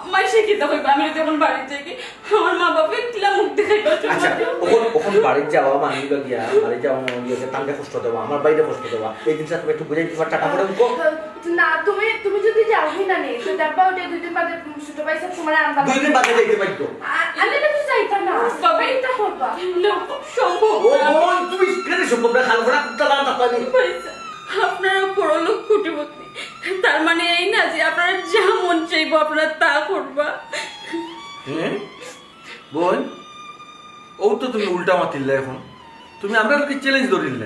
মাইনষে কিতা কইবা? আমি যদি এখন বাড়িত যাই কি, আমার মা বাপে কিলা মুখ দেখাইবা? আচ্ছা, অখন, অখন বাড়িত যাওয়া মানে অইলো গিয়া, বাড়িত যাওয়া মানে অইলো গিয়া, তানরে কষ্ট দেওয়া, আমার ভাইরে কষ্ট দেওয়া, এই জিনিসটা তুমি একটু বুঝাই দিতে পারো, টাটা করে মুখো। না, তুমি, তুমি যদি যাও কি না নি, তো দেখবা ওটা দুই দিন বাদে ছোট ভাইসাব তোমারে আনবা। দুই দিন বাদে যাইতে পারতো। আ-, আমি তো যাইতাম না। তবে এটা করবা। না, সম্ভব ও না। বোন, তুমি কেন সম্ভব না? খাল করা কুত্তা লাগান তাকানি। ভাইসাব, আপনারা বড় লোক কোটিপতি। তার মানে এই না যে আপনারা যা মন চাইবো আপনারা তা করবা। হুম? বোন, ও তো তুমি উল্টা মাতিলে এখন। তুমি আমরার লগে চ্যালেঞ্জ ধরিলে।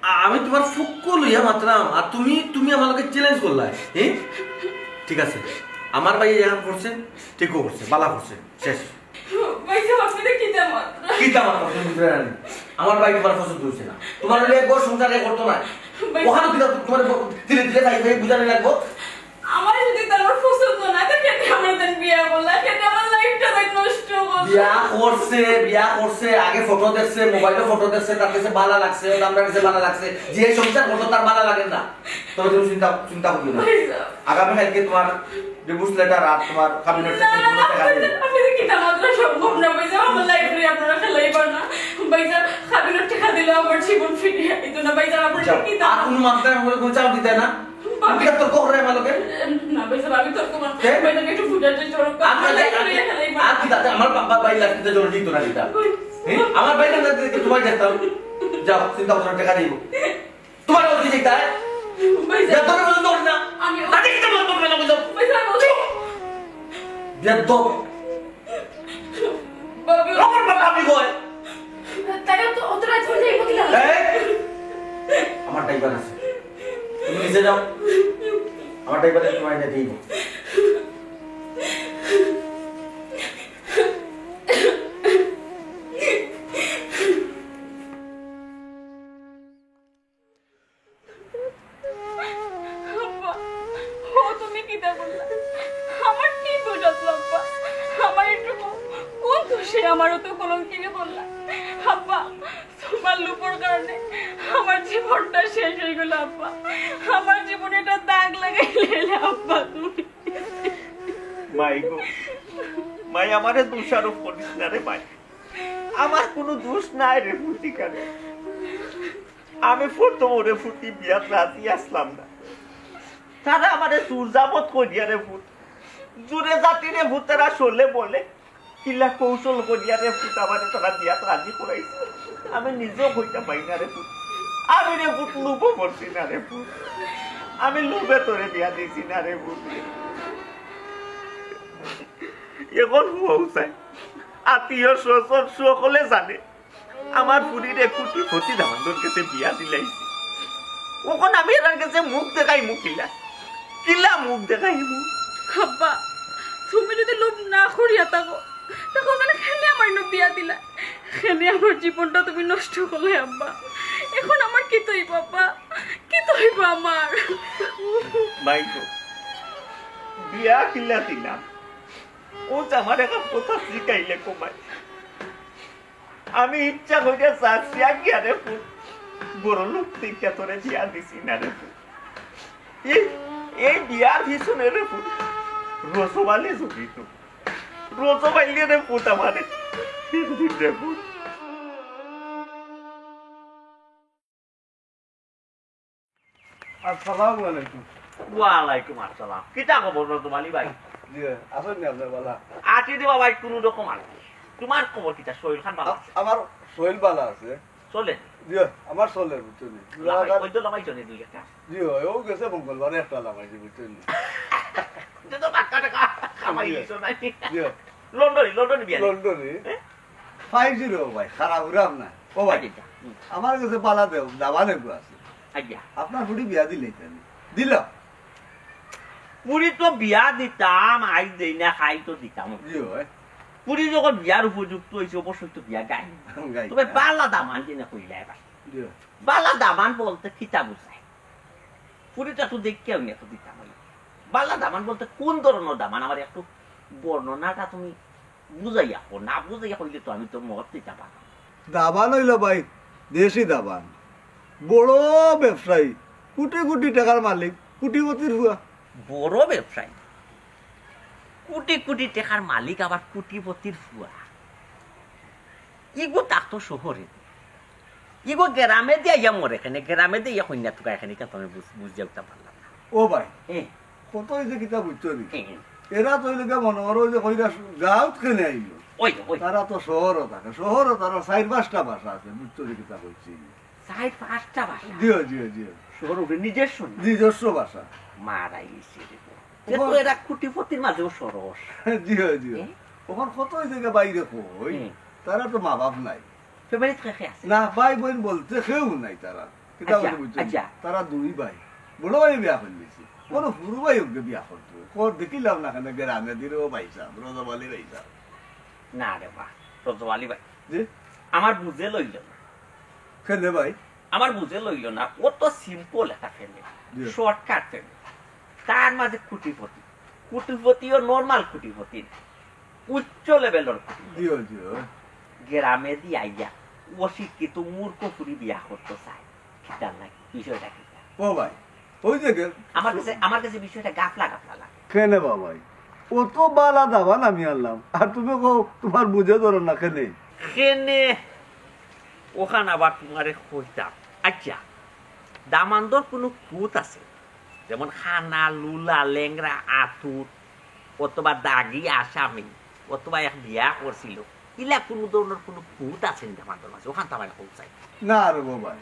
আ-, আমি তোমার ফুক্কো লইয়া মাতরাম, আর তুমি, তুমি আমার লগে চ্যালেঞ্জ করলা। হ্যাঁ? ঠিক আছে, আমার ভাইয়ে যেখান করছে, ঠিকও করছে, বালা করছে, শেষ। ভাইসাব, আপনি তো কিতা মাতরা? কিতা মাতরা, তুমি বুঝলে না নি? আমার ভাই তোমার পছন্দ হইছে না। তোমার লগে একবার সংসার এ করতো না। ভাই- ওখানে কিতা তোমার ধীরে ধীরে ভাই ভাই বুঝানি লাগবো। আমার যদি তার পছন্দ না থাকে, কেন আমার তার বিয়া করলা? কেন আমার লাইফটা তাই নষ্ট করলা? বিয়া করছে, বিয়া করছে, আগে ফটো দেখছে, মোবাইলো ফটো দেখছে, তার কাছে বালা লাগছে, আমরার কাছে বালা লাগছে। যে সংসার করতো তার বালা লাগে না। তবে তুমি চিন্তা, চিন্তা করিও না। ভাইসাব। আগামী কালকে তোমার ডিভোর্স লেটার আর তোমার কাবিনের না, না, না, টেকা দিবে। আপনি তো কিতা মাতরা সম্ভব না, ভাইসাব, আমার লাইফ লইয়া আপনারা খেলাইবা না। ভাইসাব, কাবিনের টেকা দিলে আমার জীবন ফিরিয়া আইতো না, ভাইসাব, আপনারা যাও, কিতা আর কোনো মাতরা আমারে কোনো চাপ দিতে না। ভাবি। তুমি কিতা তর্ক করো আমার লগে? না, ভাইসাব, আমি তর্ক করব না। হে? ভাইসাব, একটু ফুটার চেষ্টা করো। আর আমার লাইফ লইয়া খেলাইবা না। আর কিতা, আমার বাবা ভাই লাইফ দিতে জরুরি তো না কিতা? হে? আমার ভাই না দিতে তোমার দেখতাম। যাও, চিন্তা করো, টেকা দিব। তোমার ওই যে তাই? ভাইসাব। বেয়াদব বলে দৌড় না। আমি আরে একটা মাত বলবে না, বুঝো? ভাইসাব, আমি চুপ। বেয়াদব। ভাবি। আমার বাবা আমি কয়। তাহলে তো অত রাত হয়ে যাইবো কিনা? এই, আমার ড্রাইভার আছে। তুমি নিচে যাও। আমার ড্রাইভারে তোমার এনে দিব। তুমি কিতা করলা? আমার কি দোষ আছে আব্বা? আমার একটু কোন দোষে আমার অত কলঙ্কিনী করলা? আব্বা, তোমার লোভর কারণে আমার জীবনটা শেষ হয়ে গেল আব্বা। আমার জীবনে একটা দাগ লাগাইলে আব্বা তুমি। মাই গো, মাই, আমারে দোষারোপ করিস না রে মাই। আমার কোনো দোষ নাই রে ফুটিকারে। আমি প্রথম ওরে ফুটি বিয়াত রাজি আসলাম না। তারা আমারে সুরজাবত করিয়া রে ফুট, জুরে জাতি রে ফুট, তারা শোলে বলে কিলা কৌশল করিয়া রে ফুট আমারে তারা বিয়াত রাজি করাইছে। আমি নিজেও কইতা পাই না রে ফুট। আমি রে ফুট লোভও করছি না রে ফুট। আমি লোভে তোরে বিয়া দিছি না রে ফুট। এখন হউ চাই, আত্মীয় স্বজন সকলে জানে আমার ফুরিরে কোটিপতি দামান্দর কাছে বিয়া দিলাইছি। অখন আমি এরার কাছে মুখ দেখাইমু কিলা? কিলা মুখ দেখাইমু? আব্বা, তুমি যদি লোভ না করিয়া থাকো, তখন কেনে আমার ইনো বিয়া দিলা? কেনে আমার জীবনটা তুমি নষ্ট করলে আব্বা? এখন আমার কিতা অইবো আব্বা? কিতা অইবো আমার? মাই গো, বিয়া কিলা দিলাম? ও যে আমার একটা কথা শিখাইলে কমাই। আমি ইচ্ছা করিয়া চাচিয়া গিয়া রে ফুট, বড় লোক দেখিয়া তোরে বিয়া দিছি না রে ফুট। এই, এই বিয়ার পিছনে রে ফুট, রসবালি জড়িত। রসবালি রে ফুট আমারে। রে ফুট। আসসালামু আলাইকুম। ওয়ালাইকুম আসসালাম। কিতা খবর রতন আলী ভাই? জি, আছেন নি আপনি বালা? আছি রে বাবা, কোনো রকম আর কি। তোমার খবর কিতা? শরীর খান ভালা আছে? আ-, আমার শরীর বালা আছে। চলে? জি, আমার চলে, বুঝছেন নি? লামাই, ওই তো লামাই চলে দুই একটা। জি, ও গেছে মঙ্গলবারে একটা লামাইছে, বুঝছেন নি? এটা তো বাক্কা টাকা কামাই দিছো নাই? জি, লন্ডনি, লন্ডনি বিয়া। লন্ডনি। হ্যাঁ? পাইছি রে ভাই, খারাপ উরাম না। ও ভাই, আচ্ছা, আচ্ছা। হুম। আমার কাছে বালা দেও, দাবান এগু আছে। আচ্ছা। আপনার ফুড়ি বিয়া দিলে কেন? দিল। পুরি তো বিয়া দিতাম, আই দেই না, খাই তো দিতাম। জি হয়। পুরি যখন বিয়ার উপযুক্ত হয়েছে, অবশ্যই তো বিয়া গাই। গাই। তবে বালা দামান যে না কইলা এবার। জি হয়। বালা দামান বলতে কিতা বুঝায়? পুরিটা তো দেখে আমি এত দিতাম না। বালা দামান বলতে কোন ধরনের দামান? আমার একটু বর্ণনাটা তুমি বুঝাইয়া কও, না বুঝাইয়া কইলে তো আমি তো মত দিতে পারবো না। দাবান হইল ভাই, দেশি দাবান, বড় ব্যবসায়ী, কোটি কোটি টাকার মালিক, কোটিপতির ফুয়া। বড় ব্যবসায়ী, কোটি কোটি টাকার মালিক, আবার কোটিপতির ফুয়া। ইগো থাকতো শহরে, ইগো গ্রামে দিয়া ইয়া মরে এখানে, গ্রামে দিয়া ইয়া কইনা তুকা এখানে, কেন আমি বুঝ-, বুঝিয়া উঠতে পারলাম না। ও ভাই, হ্যাঁ। কত হইছে কিতা বুঝছো নি? হ্যাঁ। এরা তো হইলে গিয়া মনে করো যে কইরা গাঁওত কেনে আইলো। ওই, ওই। তারা তো শহরও থাকে, শহরও তারা চার পাঁচটা ভাষা আছে, বুঝছো নি কিতা কইছি? চার পাঁচটা ভাষা। জিও, জিও, জিও। শহর উপরে নিজস্ব না। নিজস্ব ভাষা। মারাই গেছে রে। সে তো এরা কোটিপতির মাঝেও সরস। জিও, জিও। এ? ওখান কত হইছে গিয়া বাইরে কই? হুম। তারা তো মা বাপ নাই। ফ্যামিলি থেকে আছে। না, ভাই বোন বলতে কেউ নাই তারা। কিতা আচ্ছা, বলে বুঝছো? আচ্ছা। তারা দুই ভাই। বড় ভাই বিয়া করে নিয়েছে। কোনো হুরু ভাই ওকে বিয়া করতো। কর দেখিলাম না কেন গ্রামে দিলে ও ভাই সাহেব, রজব আলী ভাই সাহেব। না রে বা, রজব আলী ভাই। যে? আমার বুঝে লইল না। কেনে ভাই? আমার বুঝে লইল না। ও তো সিম্পল একটা ফ্যামিলি। জি। Shortcut family. তার মাঝে কোটিপতি। কোটিপতিও নরমাল কোটিপতি না। উচ্চ লেভেলর কোটিপতি। জিও, জিও। গ্রামে দি আইয়া অশিক্ষিত মূর্খ ফুরি বিয়া করতে চায়। কিতার লাগে? বিষয়টা কিতা? ও ভাই, ওই যে গে-, আমার কাছে, আমার কাছে বিষয়টা গাফলা গাফলা লাগে। কেনে বাবাই? ও তো বালা দাবান আমি আনলাম। আর তুমি কও তোমার বুঝে ধরে না কেনে? কেনে ওখান আবার তোমারে কইতাম। আচ্ছা, দামান্দর কোনো কুত আছে? যেমন খানা, লুলা, লেংরা, আতুর, অথবা দাগি আসামি, অথবা এক বিয়া করছিল, ইলা কোনো ধরনের কোনো কুত আছে নি দামান্দর মাঝে? ওখান তো আমার কম চাই। না রে বাবাই,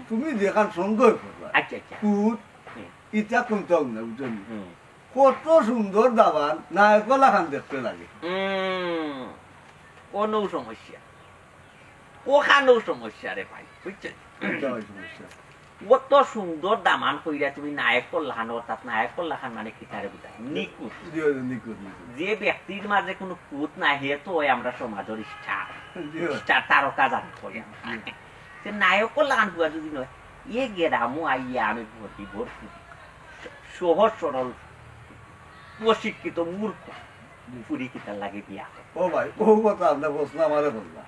তুমি যেখান সন্দেহ করবা, আচ্ছা, আচ্ছা। কুত, হুম। ইটা কোনটাও না, বুঝলি? হুম। কত সুন্দর দাবান, নায়কলা খান দেখতে লাগে। হুম, কোনো সমস্যা, ওখানেও সমস্যা রে ভাই, বুঝছেন? কোনটাও সমস্যা। অত সুন্দর দামান কইরা তুমি নায়কর লাখান, অর্থাৎ নায়কর লাখান মানে কিতারে বুঝায়? নিখুঁত। জি, জি, নিখুঁত, নিখুঁত। যে ব্যক্তির মাঝে কোনো কুত নাই, হে তো হয় আমরা সমাজের স্টার। জি। স্টার তারকা জানি কই আমরা। সে নায়কর লাখান বুয়া যদি নয়, এ গেরামও আইয়া আমি ভর্তি ভর্তি। সহজ সরল অশিক্ষিত মূর্খ, ফুরি কিতার লাগি বিয়া করে? ও ভাই, ও কথা আপনার প্রশ্ন আমারে করলা।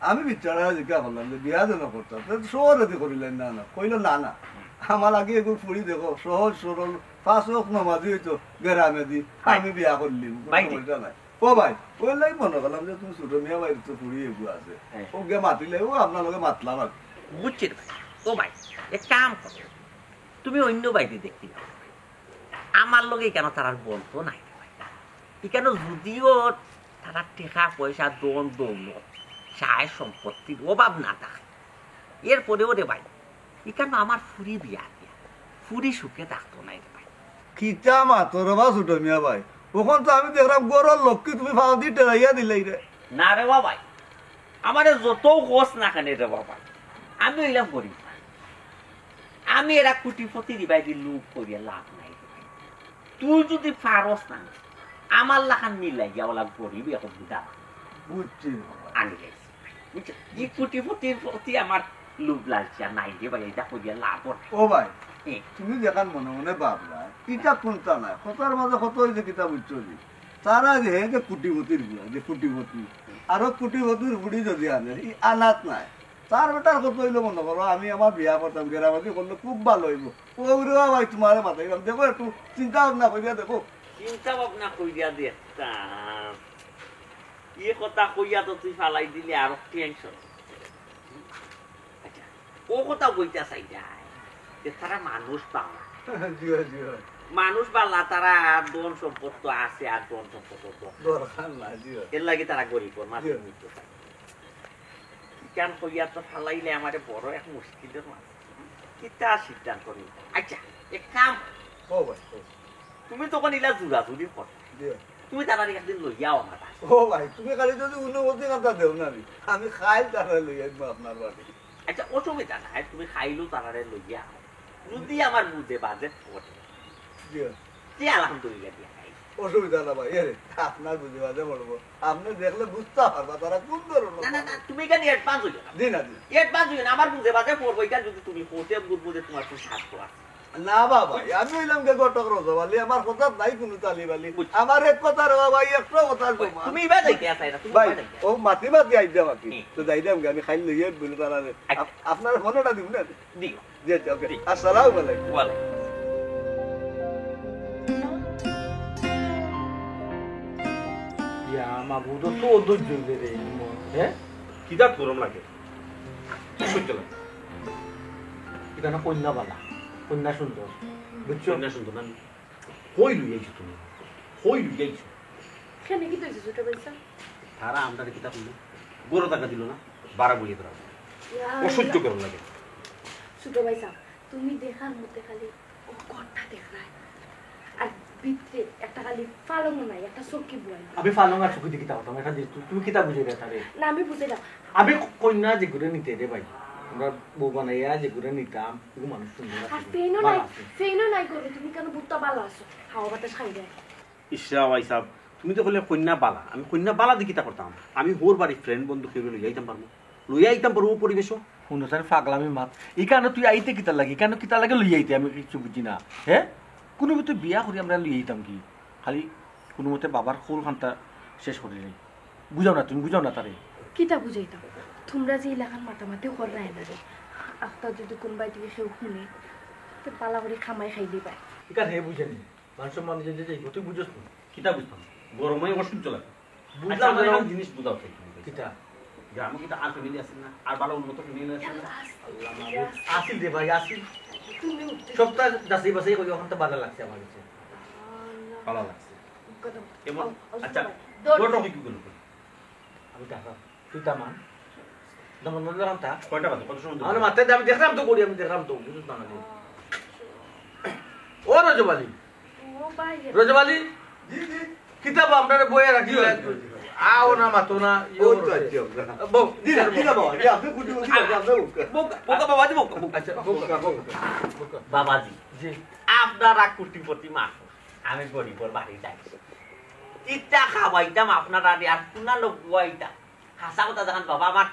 আমি বিচারা জিজ্ঞা করলাম যে বিয়া যেন করতাম, তে শহরেদি করিলেন না, না। কইল, "না, না, আমার আগে এগু ফুরি দেখো, সহজ সরল, পাঁচ ওয়াক্ত নামাজি অইতো, গ্রামেদি, ভাই, আমি বিয়া করলিম, কোনো ভাই, সমস্যা নাই।" ও ভাই, ওই লাগি মনে করলাম যে তুমি ছোট মিয়া ভাইর তো ফুরি এগু আছে, হ্যাঁ। ও গিয়া মাতিলে, ও আপনার লগে মাতলাম আর কি। বুঝছি রে ভাই। ও ভাই, এক কাম করো, তুমি অন্য বাড়িদি দেখি না, আমার লগে কেন তারার বল তো নাই রে ভাই। ইকানো যদিও তারার টেকা পয়সা, ধন দৌলত, সয় সম্পত্তির অভাব না থাকে, এরপরেও রে ভাই, ইকানো আমার ফুরি বিয়া দিয়া ফুরি সুখে থাকতো নায় রে ভাই। কিতা মাতো রে বা ছোট মিয়া ভাই, অখন তো আমি দেখরাম ঘরর লক্ষ্মী তুমি ফাওদি টেরাইয়া দিলাইরে। না রে বা ভাই, আমারে যতউ কস না কেনে রে বা ভাই, আমি অইলাম গরিব। আমি এরা কোটিপতি রে ভাই দি লোভ করিয়া লাভ নাই রে ভাই। তুই যুদি পারস না, আমার লাখান মিলাইয়া অলা গরিব অখন বিদায় বুঝছি। আনি লাইছি। বুঝছো? ই কোটিপতির প্রতি আমার লোভ লালসা নাই রে ভাই, ইতা করিয়া লাভ নাই। ও ভাই, এ। তুমি যেখান মনে মনে ভাবলা, ইটা কুনতা নায়। কথার মাঝে কথা অইছে কিতা বুঝছো নি? তারা যে হে যে কোটিপতির বুয়া, যে কোটিপতি, আরো কোটিপতির ফুরি যুদি আনে, ই আনাত নায়। তার বেটার কথা অইলো মনে করো, আমি আমার বিয়া করতাম, গ্রামেদি করলে খুব ভালা অইবো। ও রে বা ভাই, তুমারে মাতাইলাম, দেখো একটু চিন্তা ভাবনা করিয়া দেখো। চিন্তা ভাবনা করিয়া দেখতাম। ই কথা কইয়া তো তুই ফালাই দিলে আরো tension। আচ্ছা, ও কথা কইতা চাই যায় যে তারা মানুষ ভালা। জি অয়, জি অয়। মানুষ ভালা, তারা ধন সম্পদ তো আছে, আর ধন সম্পদ তো দরকার না, জি অয়। এর লাগি তারা গরিবর মাঝে জি অয়। নিতে চায়। ইখান কইয়া তো ফালাইলে আমারে বড় এক মুশকিলর মাঝে। কিতা সিদ্ধান্ত নিতাম? আচ্ছা, এক কাম। ও ভাই, ও। তুমি তখন ইলা জুরাজুরি করো। জি। তুমি তারারে একদিন লইয়া আও আমার বাড়ি। ও ভাই, তুমি খালি যুদি অনুমতি কথা দেও না রে, আমি খাইল তারারে লইয়া আইমু আপনার বাড়ি। আচ্ছা, অসুবিধা নাই, তুমি খাইলও তারারে লইয়া আও। যুদি আমার বুঝে বাজে পড়ে, জি। তে আলহামদুলিল্লাহ দিয়া খাই। অসুবিধা না ভাই, এরে, আপনার বুঝে বাজে পড়বো। আপনে দেখলে বুঝতা পারবা তারা কুন ধরনর। না, না, না, তুমি ইখান advance অইও না। জি না, জি। Advance অইও না, আমার বুঝে বাজে পড়বো, ইখান যুদি তুমি কইতে বুঝবো যে তুমার কুন স্বার্থ আছে। না বাবা, আমি অইলাম গিয়া ঘটক রজব আলী, আমার কথাত নাই কুনু তালিবালি। বুঝছি। আমার এক কথা রে বাবা, একশো কথা ওই, সমান। তুমি ইবা যাইতে আছো না, তুমি ভাই, ইবা যাইতে আছো। ও মাতি মাতি আইছে আমাকে। হুম। তো যাইতাম গিয়া, আমি খাইল লইয়া বলে তারারে। আচ্ছা। আপ-, আপনার ফোনটা দিব না? দিও। জি, আচ্ছা, ওকে। দিও। আসসালামু আলাইকুম। ওয়ালাইকুম। ইয়া, মাবুদ, তো ধৈর্য ধরে রে, হ্যাঁ? কিতা গরম লাগে? কি করতে লাগে? ইখান কইন্যা বালা, কইন্যা সুন্দর, বুঝছো? কইন্যা সুন্দর না? কই লই আইছো তুমি? কই লই আইছো? কেনে কিতা অইছে ছোট ভাইসাব? তারা আমরারে কিতা কইলো? ঘরো থাকা দিলো না, বারা বইয়া ধরা। ইয়া অসহ্য আল্লাহ। গরম লাগে। ছোট ভাইসাব, তুমি দেখার মতে খালি ও ঘরটা দেখরায়। আর ভিতরে একটা খালি পালংও নাই, একটা চৌকি বওয়াই। আমি পালং আর চৌকি দি কিতা করতাম? এটা দি-, তুমি, তুমি কিতা বুঝাইরায় তারে? না, আমি বুঝাইরাম। আমি কইন্যা যেগুরে নিতে রে ভাই, আমরা বউ বানাইয়া যেগুরে নিতাম, ওগু মানুষ সুন্দর আছে, আর ফ্যানও ভালা নাই, আছে। ফ্যানও নাই ঘরো, তুমি কেনে বুঝতা ভালা আছো? হাওয়া বাতাস খাইরায়। ইশরা ভাইসাব, তুমি তো কইলে কইন্যা বালা, আমি কইন্যা বালা দি কিতা করতাম? আমি হউর বাড়ি friend বন্ধু কেউরে লইয়া আইতাম পারমু, লইয়া আইতাম পারমু পরিবেশও। হুনো তার পাগলামি মাত। ইখানো তুই আইতে কিতার লাগি? ইখানো কিতার লাগি লইয়া আইতে? আমি কিচ্ছু বুঝি না। হে? কুনুমতে বিয়া করি আমরা লইয়া আইতাম কি? খালি কুনুমতে বাবার খোল খান্তা শেষ করি যাই। বুঝাও না তুমি, বুঝাও না তারে। কিতা বুঝাইতাম? তুমরা যে ইলাখান মাতামাতি কররায় না রে, আখতা যুদি কুনবায় থাকি কেউ হুনে, তে বালা করি কামাই খাইলিবায়। ইখান হে বুঝে নি। মান সম্মান নিজে নিজে যাইবো, তুই বুঝোস না। কিতা বুঝতাম? গরমে অসহ্য লাগে। বুঝলাম আচ্ছা, আমার না। এখন জিনিস বুঝাও চাই তুমি। কিতা? গ্রামে কিতা আর family আছে না? আর ভালা উন্নত family আছে না? আল্লাহ মাবুদ। আছিল রে ভাই, আছিল। সবটা যাচাই বাছাই করি, অখন তো ভালা লাগছে আমার কাছে। ভালা লাগছে। কেমন? আচ্ছা, দৌড়। ঘটক কি গুণ করে? আমি টাকা, তুই দামান। দামান বললে আনতা। কয়টা বাজে? কত সময় ধরে? আমি মাথায় দিয়ে আমি দেখলাম তো করি, আমি দেখলাম তো, বুঝছ না, না, ও রজব আলী। ও ভাই। রজব আলী, জি, জি। কিতাব আপনারে বইয়া রাখি জি, হয়। জি, জি। আও না, মাতো না, ইয়ে ও তো করো। আছি আমরা। বউ। জি না, জি না বাবা, জি, আপনি কুটি কুটি রাখি, আপনি বউকা। বউকা, বউকা বাবা, জি বউকা, বউকা। আচ্ছা, বউকা, বউকা, বউকা। বাবাজি, জি। আপনারা কোটিপতি মানুষ, আমি গরিবর বাড়ি যাই। কিতা খাওয়াইতাম আপনারারে, আর কুনা লোক বওয়াইতাম? হাছা কথা জানান বাবা, আমার,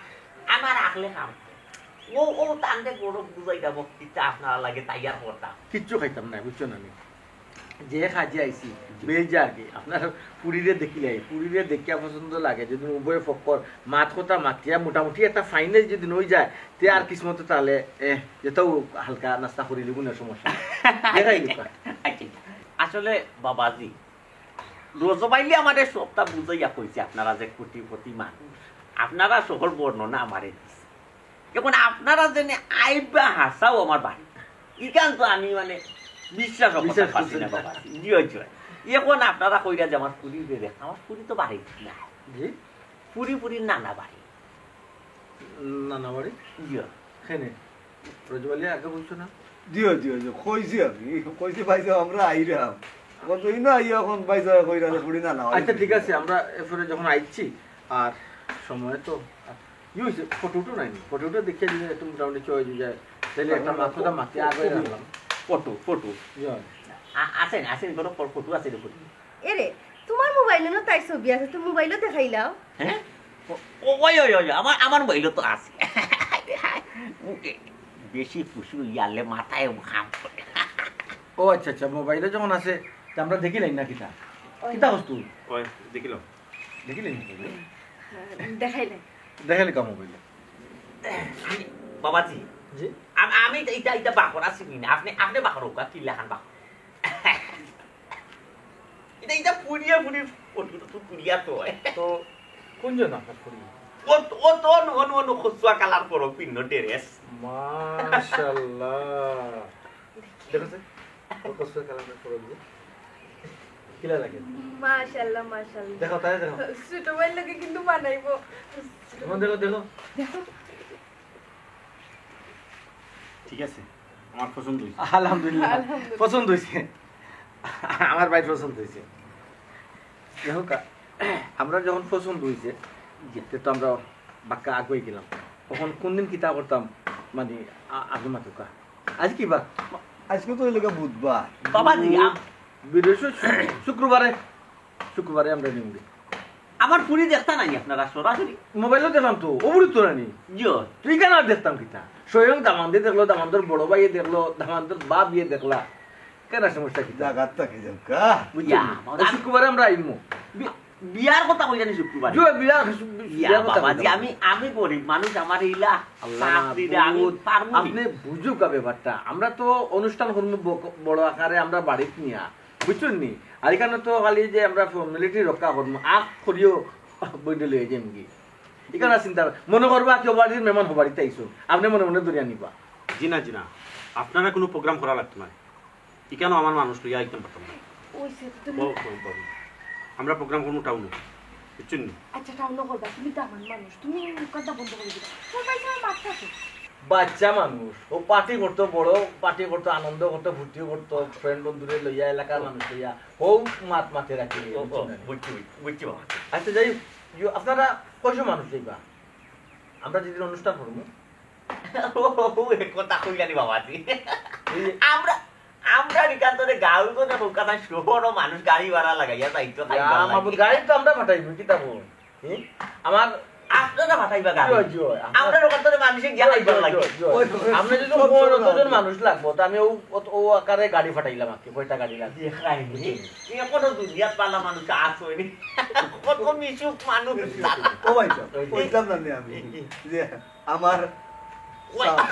আমার আকলে কাম। ও, ও তানরে বড় বুঝাইতাম, কিতা আপনারার লাগি তৈয়ার করতাম। কিচ্ছু খাইতাম না, বুঝছো না নি? যে কাজে আইছি, বেশ যে আর কি, আপনার ফুরিরে দেখিলাই, ফুরিরে দেখিয়া পছন্দ লাগে, যদি উভয় পক্ষর মাত কথা মাতিয়া মোটামুটি একটা ফাইনাল যদি হয়ে যায়, তে আর কিসমতে তাহলে, এ, যেটাও হালকা নাস্তা করি লিবো না, সমস্যা নাই। দেখাই দিবা। আচ্ছা, আচ্ছা। আসলে বাবাজি, রজবাইলে আমারে সবটা বুঝাইয়া কইছে, আপনারা যে কোটিপতি মানুষ, আপনারা সকল বর্ণনা আমারে দিছে। এখন আপনারা যেনে আইবা হাসাও আমার বাড়ি, ইখান তো আমি মানে বিশ্বাস করতে বিশ্বাস পারছি না করছেন না। বাবা। জি, জি। এখন আপনারা কইরা যে আমার ফুরি বেবে, আমার ফুরি তো বাড়ি না। জি? ফুরি ফুরি নানা বাড়ি। নানা বাড়ি? জি। কেনে? রজবাইলে আগে বলছো না? জি, জি, জি, কইছি আমি, কইছি ভাই সাহেব, আমরা আইরাম। কতই না আইয়া এখন ভাই সাহেব কইরা যে ফুরি নানা বাড়ি। আচ্ছা, ঠিক আছে, আমরা এরপরে যখন আইছি, আর সময় তো, ই হইছে, ফটো উটো নাই নি? ফটো উটো দেখিয়া দিলে একটু মোটামুটি চয়েস হয়ে যায়। তাহলে একটা মাথা মাথা আগে রাখলাম। Photo, photo. জি। আ-, আছেন, আছেন, কোনো ফ-, ফটো আছে দেখুন। এরে, তোমার মোবাইলো না তাই ছবি আছে, তুমি মোবাইলো দেখাইলাও। হ্যাঁ? ও, ও, ওই, ওই, ওই, আমার, আমার মোবাইলো তো আছে। বেশি খুশি হইয়ালে মাথায় ঘাম পড়ে। ও আচ্ছা, আচ্ছা, মোবাইলো যখন আছে, তা আমরা দেখিলাই না কিতা? ওই। কিতা বস্তু? ওই, দেখিলাম। দেখিলাই না মোবাইলো? হ্যাঁ, দেখাই নাই। দেখাইলে কা মোবাইলো? আমি, বাবাজি, জি? আম-, আমি তো ইটা, ইটা বাকর আছি নি না? আপনি, আপনি বাকর হোক, কি লাখান বাকর? ইটা, ইটা ফুরিয়া ফুরি, ফটো তো ফুরিয়া তো হয়। তো কোন জন আপনার ফুরি? ও, ও তো অন, অন, অন, খসুয়া কালার পরো, পিন্ন ড্রেস। মাশাআল্লাহ। দেখো তো, ও খসুয়া কালার পরো যে। কিলা লাগে? মাশাআল্লাহ, মাশাআল্লাহ। দেখো, তাই দেখো। ছোট ভাইর লগে কিন্তু বানাইবো। দেখো, দেখো, দেখো। দেখো। ঠিক আছে, আমার পছন্দ হইছে। আলহামদুলিল্লাহ। আলহামদুলিল্লাহ। পছন্দ হইছে। আমার ভাই পছন্দ হইছে। দেখো কা-, আমরা যখন পছন্দ হইছে, তে তো আমরা বাক্কা আগুয়াই গেলাম। তখন কোন দিন কিতা করতাম, মানে, আ-, আগে মাতুকা। আজ কি বার? আজকে তো হইল গিয়া বুধবার। বাবাজি, আম- বৃহস্পতি, শুক্রবারে, শুক্রবারে আমরা নিমুগি। আমার ফুরি দেখতা নাই আপনারা সরাসরি? মোবাইলো দেখলাম তো, অবরুদ্ধ রানি। জিও। তুই কেন আর দেখতাম কিতা? স্বয়ং দামান্দে দেখলো, দামান্দর বড় ভাইয়ে দেখলো, দামান্দর বাপ ইয়ে দেখলা। কেন সমস্যা কিতা? জাগাত থাকি যাও কা? বুঝছো ইয়া, নি? বাবা। ও শুক্রবারে আমরা আইমু। বি-, বিয়ার কথা কইলানি শুক্রবারে? জিও, বিয়ার, ইয়া, বিয়ার কথা বাবাজি, কইলাম। আমি, আমি গরিব মানুষ, আমার ইলা আল্লাহ চাকরি দে, আমি মাবুদ। পারমু নি। আপনি বুঝুক ব্যাপারটা। আমরা তো অনুষ্ঠান করমু ব-, বড় আকারে আমরা বাড়িত নিয়া। বুঝছইন নি? আর এখানে তো খালি যে আমরা মিলিটারি রক্ষা করমু, আখ করিও বইন্ডে লইয়া যাইমুগি। এখানে চিন্তা, মনে করবা কেউ বাড়ির মেহমান হবাড়িতে আইছো, আপনি মনে মনে ধরিয়া নিবা। জি না, জি না, আপনারা কোনো প্রোগ্রাম করা লাগতো না। এখানে আমার মানুষ লইয়া একদম পারতাম না। ওই সে তো তুমি বউ, বউ, বউ। আমরা প্রোগ্রাম করমু টাউনো, বুঝছইন নি? আচ্ছা, টাউনো করবা, তুমি তো আমার মানুষ, তুমি মুখটা বন্ধ করে দিবা। তোর ভাই আমার মাত্র আছে। বাচ্চা মানুষ, ও পার্টি করতো, বড় পার্টি করতো, আনন্দ করতো, ফুর্তিও করতো, ফ্রেন্ড বন্ধুরে লইয়া, এলাকার মানুষ লইয়া, ও মাত মাতে রাখি। ও, ও, বুঝছি, বুঝছি, বুঝছি বাবা। আচ্ছা, যাই হোক, ইয়ো, আপনারা কয়শো মানুষ যাইবা? আমরা যেদিন অনুষ্ঠান করবো। ও, ও, এ কথা কইলানি বাবাজি। এই যে আমরা, আমরা নিকান্তরে গাঁও তো না, কলকাতা শহরও মানুষ গাড়ি ভাড়া লাগাইয়া যাইতো, খাইবার ইয়া, লাগি। মাবুদ, গাড়ি তো আমরা পাঠাইবো, কিতা বল? হুম? আমার আপনারা পাঠাইবা গাড়ি? জি, জি, আমরা আমরা ওখান থেকে মানুষে গিয়া জি, খাইবার জি, লাগি। জি, জি। ওই, ওই, আমরা যদি সব পনেরো জন মানুষ লাগবো, তো আমি ও, ও, ও আকারে গাড়ি পাঠাইলাম আর কি, কয়টা গাড়ি লাগবে? দেখাইনি। এখনো দুনিয়াত পালা মানুষ আসেনি। কত মিশুক মানুষ। ও ভাই সাহেব, ওই যে কইতাম না নি আমি। যে আমার ওই। সা-,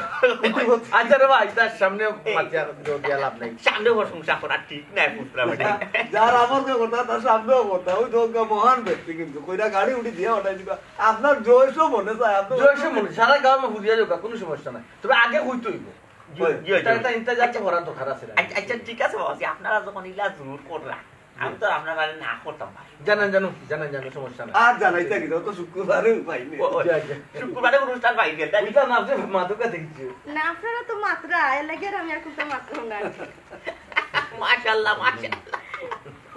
আচ্ছা রে ভাই, তার সামনে এই। মাতিয়া জোর দিয়া লাভ নাই। সামনে প্রশংসা করা ঠিক নাই, পুত্রা বেটা। যা-, যার আমার কথা, তার সামনেও কথা। ওই তো ওকে মহান ব্যক্তি কিন্তু। কইরা গাড়ি উঠি দিয়া ওঠাই দিবা। আপনার জয়সও মনে চায়, আপনার জয়সও মনে, সারা গাঁও মে বুঝিয়া যাবে, কোনো সমস্যা নাই। তবে আগে কইতে হইব। জি, জি, তার জি। একটা ইন্তজার তো করার দরকার আছে না? আচ্ছা, আচ্ছা, ঠিক আছে বাবাজি, আপনারা যখন ইলা জোর কররা, আমি তো আপনার বাড়ি না করতাম পারি। জানান, জানো, জানান, জানো, সমস্যা নাই। আর জানাইতা কি, তো শুক্রবারে পাইনি। ও, ও, যা, যা। শুক্রবারে অনুষ্ঠান পাইনি, তাই? বুঝলাম না, আপনি মাদুকা দেখছি। না, আপনারা তো মাতরা, এর লাগি আর আমি এখন তো মাতলাম না। মাশাআল্লাহ, মাশাআল্লাহ।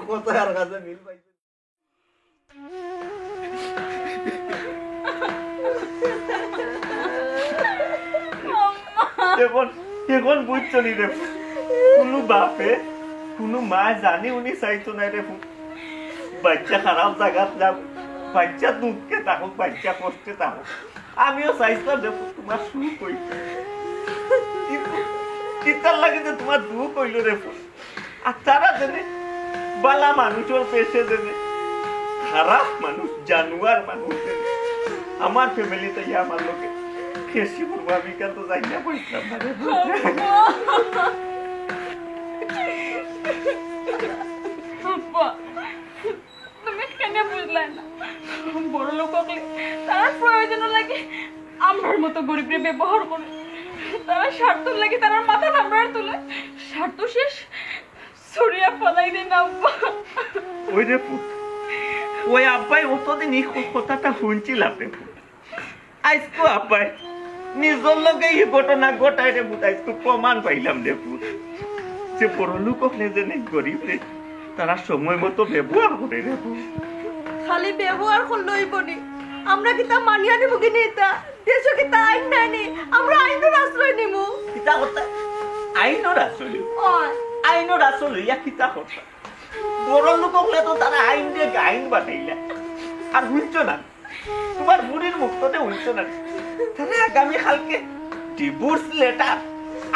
কত আর কাছে মিল পাইছে। এখন, এখন বুঝছো নি রে? কোনো বাপে, কোনো মা জানি উনি চাইতো না রে। বাচ্চা খারাপ জাগাত যাক, বাচ্চা দুঃখে থাকুক, বাচ্চা কষ্টে থাকুক। আমিও চাইছিলাম রে, তোমার সুখ হইতো। কিন্তু কিতার লাগি যে তোমার দুঃখ হইল রে। আর তারা যেনে বালা মানুষর পেশে যেনে খারাপ মানুষ, জানুয়ার মানুষ যেনে আমার ফ্যামিলিত ইয়া আমার লগে খেসি করবো, আমি কেন তো যাই না, বলতাম না রে। আব্বা, তুমি কেন বুঝলায় না? বড় লোক হকলে তারার প্রয়োজন লাগে আমরার মতো গরিবরে ব্যবহার করে। তারা স্বার্থর লাগি তারার মাথা নামড়ার তুলে। স্বার্থ শেষ, ছুড়িয়া ফালাই দেন আব্বা। ওই রে পুত, ওই আব্বাই অতদিন এই ক-, কথাটা শুনছিলাম রে পুত। আইজ তো আব্বাই নিজর লগে এই ঘটনা ঘটাই রে পুত, আইজ তো প্রমাণ পাইলাম রে পুত, যে বড় লোক হকলে যেনে গরিবরে তারা সময় মতো ব্যবহার করে রে পুত। খালি ব্যবহার করলে অইবো নি? আমরা কিতা মানিয়া নিমু কি নি ইতা? দেশো কিতা আইন নাই নি? আমরা আইনর আশ্রয় নিমু। কিতা করতা? আইনর আশ্রয়? ওই। আইনর আশ্রয় ইয়া কিতা করতা? বড় লোক হকলে তো তারা আইন দিয়া আইন বানাইলা। আর শুনছো না, তোমার বুড়ির মুখ তো শুনছো না, তারা আগামী কালকে ডিভোর্স লেটার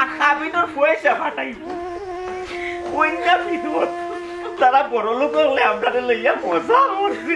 আর কাবিনর পয়সা পাঠাইবো। কইন্যা বিধবা, তারা বড় লোক হকলে আমরা লইয়া মজা করছে।